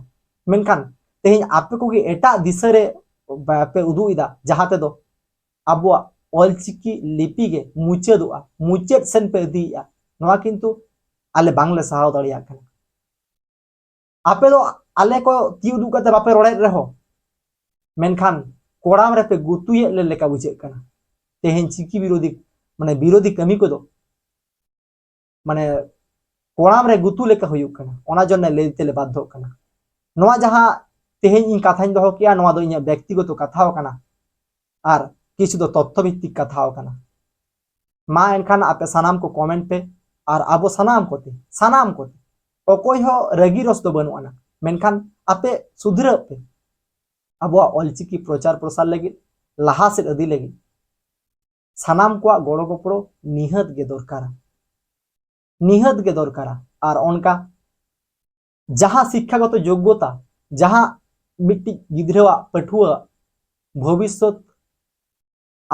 ᱢᱮᱱᱠᱷᱟᱱ ᱛᱮᱦᱮᱧ ᱟᱯᱮ ᱠᱚᱜᱮ ᱮᱴᱟᱜ ᱫᱤᱥᱟᱹ ᱨᱮ ᱯᱮ ᱩᱫᱩᱜ ᱮᱫᱟ, ᱡᱟᱦᱟᱸ ᱛᱮᱫᱚ ᱟᱵᱚᱣᱟᱜ ᱚᱞᱪᱤᱠᱤ ᱞᱤᱯᱤ ᱜᱮ ᱢᱩᱪᱟᱹᱫᱚᱜᱼᱟ, ᱢᱩᱪᱟᱹᱫ ᱥᱮᱱ ᱯᱮ ᱤᱫᱤᱭᱮᱫᱼᱟ᱾ ᱱᱚᱣᱟ ᱠᱤᱱᱛᱩ ᱟᱞᱮ ᱵᱟᱝᱞᱮ ᱥᱟᱦᱟᱣ ᱫᱟᱲᱮᱭᱟᱜ ᱠᱟᱱᱟ᱾ ᱟᱯᱮ ᱫᱚ ᱟᱞᱮ ᱠᱚ ᱛᱤ ᱩᱫᱩᱜ ᱠᱟᱛᱮ ᱵᱟᱯᱮ ᱨᱚᱲᱮᱫ ᱨᱮᱦᱚᱸ, ᱢᱮᱱᱠᱷᱟᱱ ᱠᱚᱲᱟᱢ ᱨᱮᱯᱮ ᱜᱩᱛᱩᱭᱮᱫ ᱞᱮ ᱞᱮᱠᱟ ᱵᱩᱡᱷᱟᱹᱜ ᱠᱟᱱᱟ᱾ ᱛᱮᱦᱮᱧ ᱪᱤᱠᱤ ᱵᱤᱨᱳᱫᱷᱤ, ᱢᱟᱱᱮ ᱵᱤᱨᱳᱫᱷᱤ ᱠᱟᱹᱢᱤ ᱠᱚᱫᱚ ᱢᱟᱱᱮ ᱠᱚᱲᱟᱢ ᱨᱮ ᱜᱩᱛᱩ ᱞᱮᱠᱟ ᱦᱩᱭᱩᱜ ᱠᱟᱱᱟ, ᱚᱱᱟ ᱡᱚᱱᱱᱮ ᱞᱟᱹᱭ ᱛᱮᱞᱮ ᱵᱟᱫᱽᱫᱷᱚᱜ ᱠᱟᱱᱟ᱾ ᱱᱚᱣᱟ ᱡᱟᱦᱟᱸ ᱛᱮᱦᱮᱧ ᱤᱧ ᱠᱟᱛᱷᱟᱧ ᱫᱚᱦᱚ ᱠᱮᱜᱼᱟ, ᱱᱚᱣᱟ ᱫᱚ ᱤᱧᱟᱹᱜ ᱵᱮᱠᱛᱤᱜᱚᱛᱚ ᱠᱟᱛᱷᱟᱣ ᱠᱟᱱᱟ ᱟᱨ ᱠᱤᱪᱷᱩ ᱫᱚ ᱛᱚᱛᱛᱷᱚ ᱵᱷᱤᱛᱛᱤᱠ ᱠᱟᱛᱷᱟᱣ ᱠᱟᱱᱟ᱾ ᱢᱟ ᱮᱱᱠᱷᱟᱱ ᱟᱯᱮ ᱥᱟᱱᱟᱢ ᱠᱚ ᱠᱚᱢᱮᱱᱴ ᱯᱮ ᱟᱨ ᱟᱵᱚ ᱥᱟᱱᱟᱢ ᱠᱚᱛᱮ, ᱥᱟᱱᱟᱢ ᱠᱚᱛᱮ, ᱚᱠᱚᱭ ᱦᱚᱸ ᱨᱟᱹᱜᱤ ᱨᱚᱥ ᱫᱚ ᱵᱟᱹᱱᱩᱜ ᱟᱱᱟ, ᱢᱮᱱᱠᱷᱟᱱ ᱟᱯᱮ ᱥᱩᱫᱷᱨᱟᱹᱜ ᱯᱮ᱾ ᱟᱵᱚᱣᱟᱜ ᱚᱞᱪᱤᱠᱤ ᱯᱨᱚᱪᱟᱨ ᱯᱨᱚᱥᱟᱨ ᱞᱟᱹᱜᱤᱫ, ᱞᱟᱦᱟ ᱥᱮᱫ ᱤᱫᱤ ᱞᱟᱹᱜᱤᱫ ᱥᱟᱱᱟᱢ ᱠᱚᱣᱟᱜ ᱜᱚᱲᱚ ᱜᱚᱯᱚᱲᱚ ᱱᱤᱦᱟᱹᱛ ᱜᱮ ᱫᱚᱨᱠᱟᱨᱟ, ᱱᱤᱦᱟᱹᱛ ᱜᱮ ᱫᱚᱨᱠᱟᱨᱟ᱾ ᱟᱨ ᱚᱱᱠᱟ ᱡᱟᱦᱟᱸ ᱥᱤᱠᱠᱷᱟᱜᱚᱛᱚ ᱡᱳᱜᱽᱜᱚᱛᱟ, ᱡᱟᱦᱟᱸ ᱢᱤᱫᱴᱤᱡ ᱜᱤᱫᱽᱨᱟᱹᱣᱟᱜ, ᱯᱟᱹᱴᱷᱩᱣᱟᱹᱣᱟᱜ ᱵᱷᱚᱵᱤᱥᱥᱚᱛ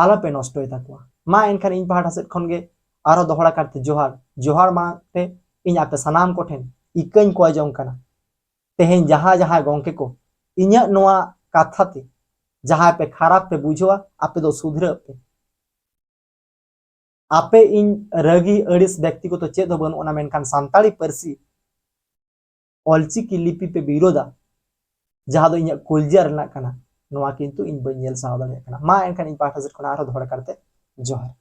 ᱟᱞᱚᱯᱮ ᱱᱚᱥᱴᱚᱭ ᱛᱟᱠᱚᱣᱟ᱾ ᱢᱟ ᱮᱱᱠᱷᱟᱱ ᱤᱧ ᱯᱟᱦᱴᱟ ᱥᱮᱫ ᱠᱷᱚᱱ ᱜᱮ ᱟᱨᱦᱚᱸ ᱫᱚᱦᱲᱟ ᱠᱟᱨᱛᱮ ᱡᱚᱦᱟᱨ, ᱡᱚᱦᱟᱨ ᱢᱟᱲᱟᱝ ᱛᱮ ᱤᱧ ᱟᱯᱮ ᱥᱟᱱᱟᱢ ᱠᱚᱴᱷᱮᱱ ᱤᱠᱟᱹᱧ ᱠᱚᱭ ᱡᱚᱝ ᱠᱟᱱᱟ, ᱛᱮᱦᱮᱧ ᱡᱟᱦᱟᱸ ᱡᱟᱦᱟᱸ ᱜᱚᱢᱠᱮ ᱠᱚ ᱤᱧᱟᱹᱜ ᱱᱚᱣᱟ ᱠᱟᱛᱷᱟ ᱛᱮ ᱡᱟᱦᱟᱸᱭ ᱯᱮ ᱠᱷᱟᱨᱟᱯ ᱯᱮ ᱵᱩᱡᱷᱟᱹᱣᱟ, ᱟᱯᱮ ᱫᱚ ᱥᱩᱫᱷᱨᱟᱹᱜ ᱯᱮ᱾ ᱟᱯᱮ ᱤᱧ ᱨᱟᱹᱜᱤ ᱟᱹᱲᱤᱥ ᱵᱮᱠᱛᱤᱜᱚᱛᱚ ᱪᱮᱫ ᱦᱚᱸ ᱵᱟᱹᱱᱩᱜ ᱟᱱᱟ, ᱢᱮᱱᱠᱷᱟᱱ ᱥᱟᱱᱛᱟᱲᱤ ᱯᱟᱹᱨᱥᱤ ᱚᱞᱪᱤᱠᱤ ᱞᱤᱯᱤ ᱯᱮ ᱵᱤᱨᱳᱫᱟ, ᱡᱟᱦᱟᱸ ᱫᱚ ᱤᱧᱟᱹᱜ ᱠᱚᱞᱡᱟ ᱨᱮᱱᱟᱜ ᱠᱟᱱᱟ, ᱱᱚᱣᱟ ᱠᱤᱱᱛᱩ ᱤᱧ ᱵᱟᱹᱧ ᱧᱮᱞ ᱥᱟᱦᱟᱣ ᱫᱟᱲᱮᱭᱟᱜ ᱠᱟᱱᱟ᱾ ᱢᱟ ᱮᱱᱠᱷᱟᱱ ᱤᱧ ᱯᱟᱦᱴᱟ ᱥᱮᱫ ᱠᱷᱚᱱ ᱟᱨᱦᱚᱸ ᱫᱚᱦᱲᱟ ᱠᱟᱨᱛᱮ ᱡᱚᱦᱟᱨ᱾